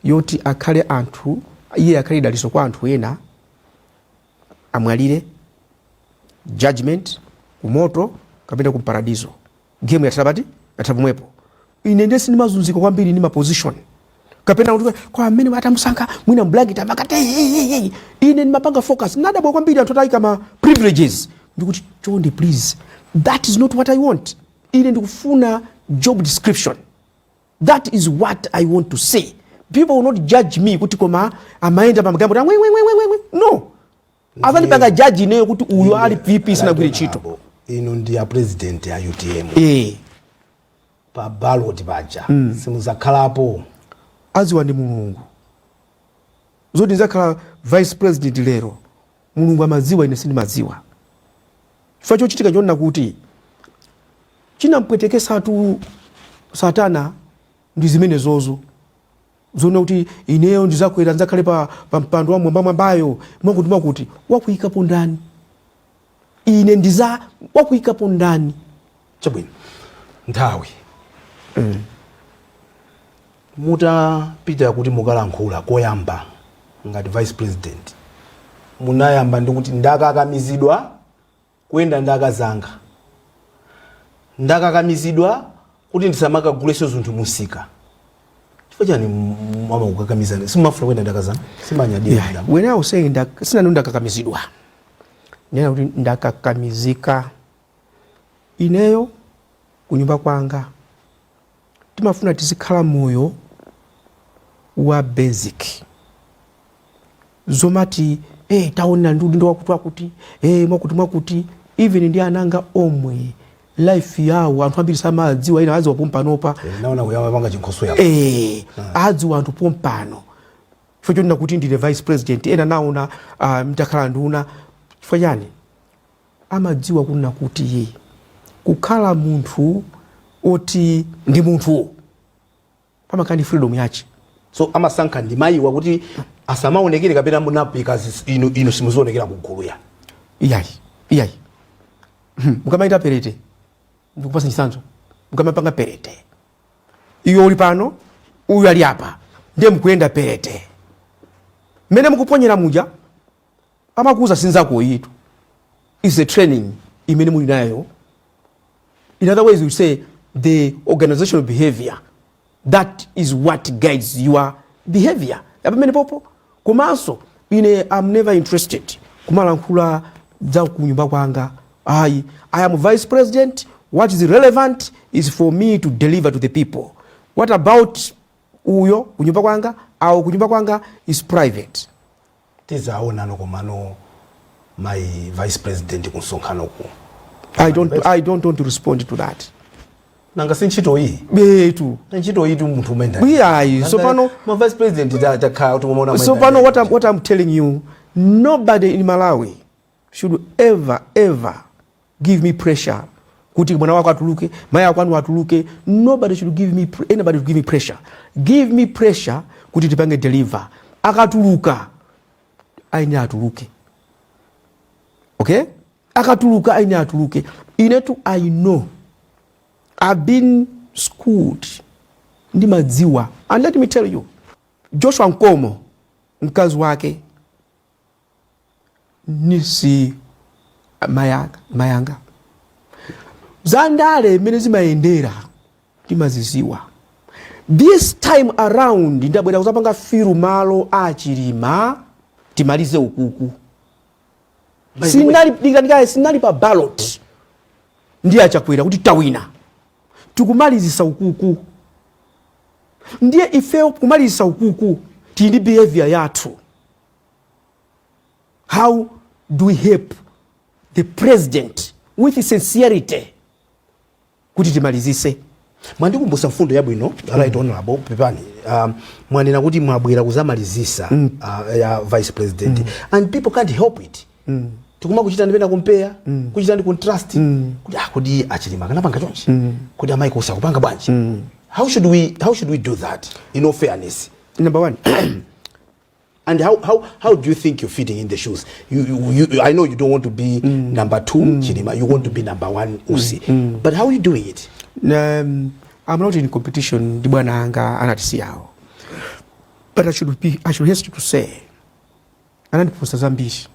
yoti akhale anthu, iye akhale dalitso kwa anthu ena. Amwalire, judgment, kumoto kapena kumparadizo. Game yathera pati? Yathera pomwepo. Ine ndiye sindimazunzika kwambiri ndi ma position kapena kuti kwa amene atamusankha mwina mblanketi amakati. Ine ndimapanga focus. Nadabwa kwambiri anthu atayika ma privileges, ndikuti, "Chonde, please, that is not what I want." Ine ndikufuna job description. That is what I want to say. People will not judge me kuti koma amaenda pamagambo kuti mwe mwe mwe mwe. No, azandipanga judge ineyo kuti uyo ali VP sinagwire ntchito. Inu ndi a president ya UTM. Eh. Pa ballot paja simuzakhalapo? Aziwa ndi Mulungu. Zoti ndizakhala vice president lero, Mulungu amadziwa, ine sindimadziwa. Chifukwa chochitika chonena kuti chinampwetekesatu Satana ndi zimene zozo zona kuti ineyo ndizakwera, ndizakhale pa mpando wa mwambamwambayo, mwakuti mwakuti. Wakuyikapo ndani? Ine ndiza wakuyikapo ndani? Chabwino, nthawi mutapita kuti mukalankhula koyamba ngati vice president, munayamba ndikuti, "Ndakakamizidwa kuyenda ndi akazanga, ndakakamizidwa kuti ndisamakaguleso zinthu musika." Chifukwa chani amakukakamizani? Simumafuna kuyenda ndi akazanga? Simanyadira? Yeah. When I was saying sinanu ndakakamizidwa, ndinena kuti ndakakamizika. Ineyo kunyumba kwanga timafuna tizikhala moyo wa basic. Zomati taona ndi udindo wakuti wakuti, mwakuti mwakuti, even ndi ananga omwe, life yawo anthu ambiri samadziwa. Ina adziwa pompanopa. Naona kuyamba panga chinkhoso yapo. Adziwa anthu pompano chifukwa chonena kuti ndine vice president. Ena naona mtakhala nduna. Chifukwa chani? Amadziwa kunena kuti kukhala munthu oti ndi munthu pamakhala ndi freedom yache. So amasankha ndi mayiwa kuti asamaonekere, kapena munapika inu simuzionekera kugulu ya? Iyayi, iyayi. Mukamaita parade, ndikupasa chitsanzo, mukamapanga parade, iyo uli pano, uyu ali apa, ndiye mukuyenda parade, mmene mukuponyera muja amakuuza sinzako yitu. Is a training imene muli nayo. In other ways, you say the organizational behavior, that is what guides your behavior pamene popo. Komanso ine am never interested kumalankhula za kunyumba kwanga, ayi. I am vice president. What is relevant is for me to deliver to the people. What about uyo kunyumba kwanga au kunyumba kwanga is private. Tizaonano komano my vice president ku msonkhanoku? I don't want to respond to that. Nanga si ntchito iyi? Betu. Ntchito iyi tu munthu umene Iyayi, so pano ma vice president takhala kuti mumaona. So pano what I'm telling you, nobody in Malawi should ever ever give me pressure kuti mwana wako atuluke, mayi ako anu atuluke. Nobody should give me anybody should give me pressure. Give me pressure kuti tipange deliver. Akatuluka aine atuluke, okay? Akatuluka aine atuluke. Inetu I know I've been schooled, ndimadziwa. And let me tell you, Joshua Nkomo mkazi wake nisi mayanga mayanga. Zandale mmene zimayendera timaziziwa. This time around ndabwera kuzapanga fill malo achilima, timalize ukuku. Sinali ndikandikaye, sinali pa ballot ndiye achakwera kuti tawina, tikumalizisa ukuku. Ndiye ifeyo kumalizisa ukuku tili ndi behavior yathu. How do we help the president with sincerity kuti timalizise? Mwandikumbutsa mfundo yabwino, right honorable. Pepani, mwanena kuti mwabwera kuzamalizisa ya vice president, and people can't help it tikuma kuchita ndipena compare, kuchita ndi contrast kuti kodi achilima kanapanga chonchi, kodi amayi usakupanga bwanji? How should we do that in all fairness? Number one, And how do you think you're fitting in the shoes? I know you don't want to be number two, Chilima. You want to be number one, Usi. But how are you doing it? I'm not in competition ndi bwana anga anatisiyawo, but I should haste to say anandiphunzitsa zambiri.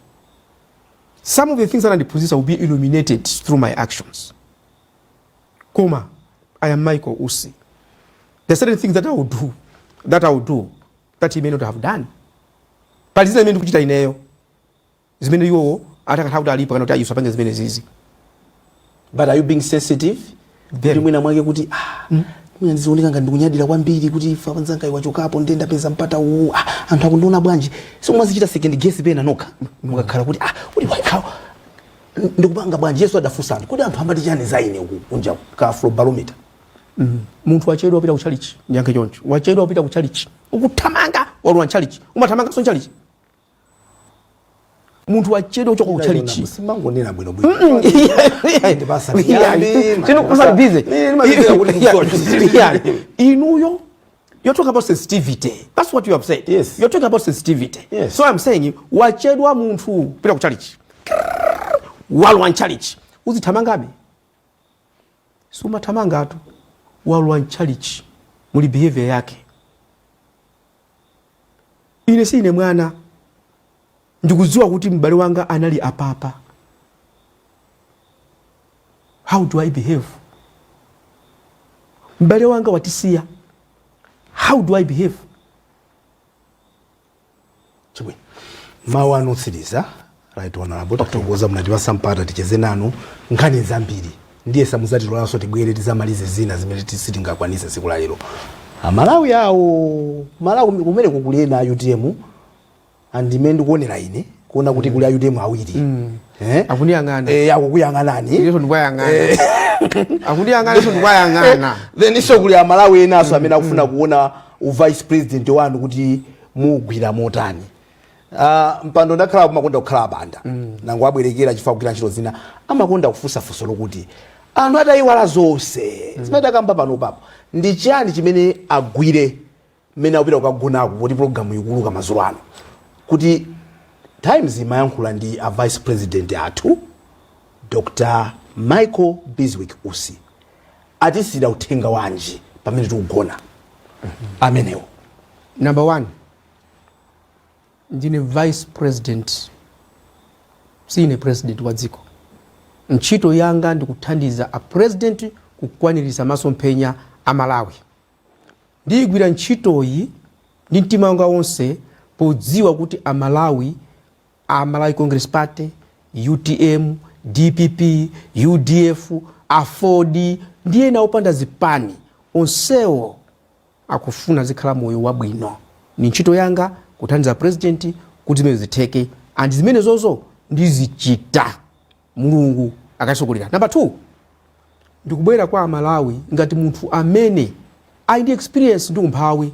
Some of the things anandiphunzitsa will be illuminated through my actions, koma I am Michael Usi. There are certain things that I will do that he may not have done. Pali zina zimene ndikuchita ineyo zimene iwowo atakatha kuti alipo kana kuti ayiso apange zimene zizi. But are you being sensitive? Very. Kuti mwina mwake kuti mwina ndizioneka ngati ndikunyadira kwambiri kuti ife anzanga iwachokapo, ndiye ndapeza mpata uwu, anthu akundiona bwanji? Simumazichita second guess pena nokha mukakhala kuti kuti why, ndikupanga bwanji? Yesu adafunsa anthu kuti anthu amati chani za ine uku kunja, ka Afrobarometer. Munthu wachedwa wapita ku chalichi, ndiyankhe choncho, wachedwa wapita ku chalichi, ukuthamanga, walowa mchalichi, umathamanganso mchalichi. Munthu wachedwa kuchoka ku chalichi. Simangonena bwino bwino. Busy. Inuyo, you're talking about sensitivity. That's what you have said. Yes. You're talking about sensitivity. Yes. So I'm saying wachedwa munthu kupita ku chalichi, walowa mchalichi, uzithamangabe? Sumathamangatu. Walowa mchalichi, muli behavior yake. Ine si ine mwana, ndikudziwa kuti m'bale wanga anali apapa. How do I behave? M'bale wanga watisiya, how do I behave? Chibwino, mawu anu otsiriza, Right Honorable. Tathokoza munatipasa mpata ticheze nanu nkhani zambiri. Ndiye samuzatilolanso tibwere tizamalize zina zimene sitingakwanise tsiku la lero. Amalawi awo, Malawi kumene kukuli ena a UTM, andimene ndikuonera ine kuona kuti kuli a UTM awiri. Eh? Akundiyang'ana. Eh, akukuyang'anani. Ineso ndikuyang'ana, akundiyang'ana, iso ndikuyang'ana. Then iso kuli Amalawi enaso amene akufuna kuona uvice president wanu kuti mugwira motani. Mpando ndakhala amakonda kukhala abanda nango abwerekera chifukwa kugwira ntchito zina, amakonda kufunsa funso lokuti anthu atayiwala zonse zimene takamba pano papo, ndi chani chimene agwire mmene akupita kukagonako, poti programu ikuluka madzulo ano kuti Times imayankhula ndi a vice president athu, Dr Michael Bizwick Usi, atisiyira uthenga wanji pamene tikugona amenewo? Number one, ndine vice president, sine president wa dziko. Ntchito yanga ndikuthandiza a president kukwaniritsa masomphenya a Malawi. Ndiyigwira ntchitoyi ndi mtima wanga wonse podziwa kuti Amalawi, a Malawi Congress Party, UTM, DPP, UDF, AFORD ndi ena opanda zipani, onsewo akufuna zikhala moyo wabwino. Ni ntchito yanga kuthandiza president kuti zimene zitheke, and zimene zozo ndizichita Mulungu akatitsogolera. Number two, ndikubwera kwa Amalawi ngati munthu amene ali ndi experience ndi umphawi.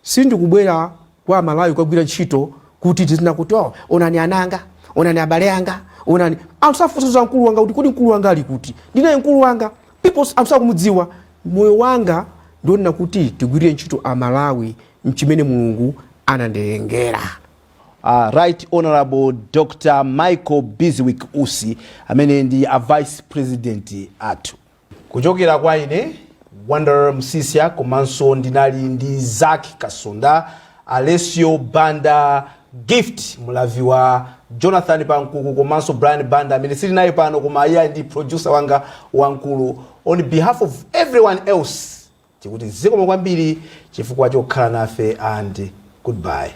Sindikubwera kwa Amalawi kukagwira ntchito kuti tizina kuti, "Oh, onani ananga, onani abale anga, onani." Anthu safunsa za mkulu wanga kuti, "Kodi mkulu wanga ali kuti?" Ndinaye mkulu wanga, people, anthu sakumudziwa. Moyo wanga ndionena kuti tigwirire ntchito Amalawi, mchimene Mulungu anandilengera. Right Honorable Dr Michael Bizwick Usi, amene ndi a vice president athu. Kuchokera kwa ine Wonder Msisia, komanso ndinali ndi Zak Kasunda, Alessio Banda, Gift Mlaviwa, Jonathan Pankuku komanso Brian Banda amene sili naye pano koma iye ndi producer wanga wamkulu, on behalf of everyone else tikuti zikomo kwambiri chifukwa chokhala nafe and goodbye.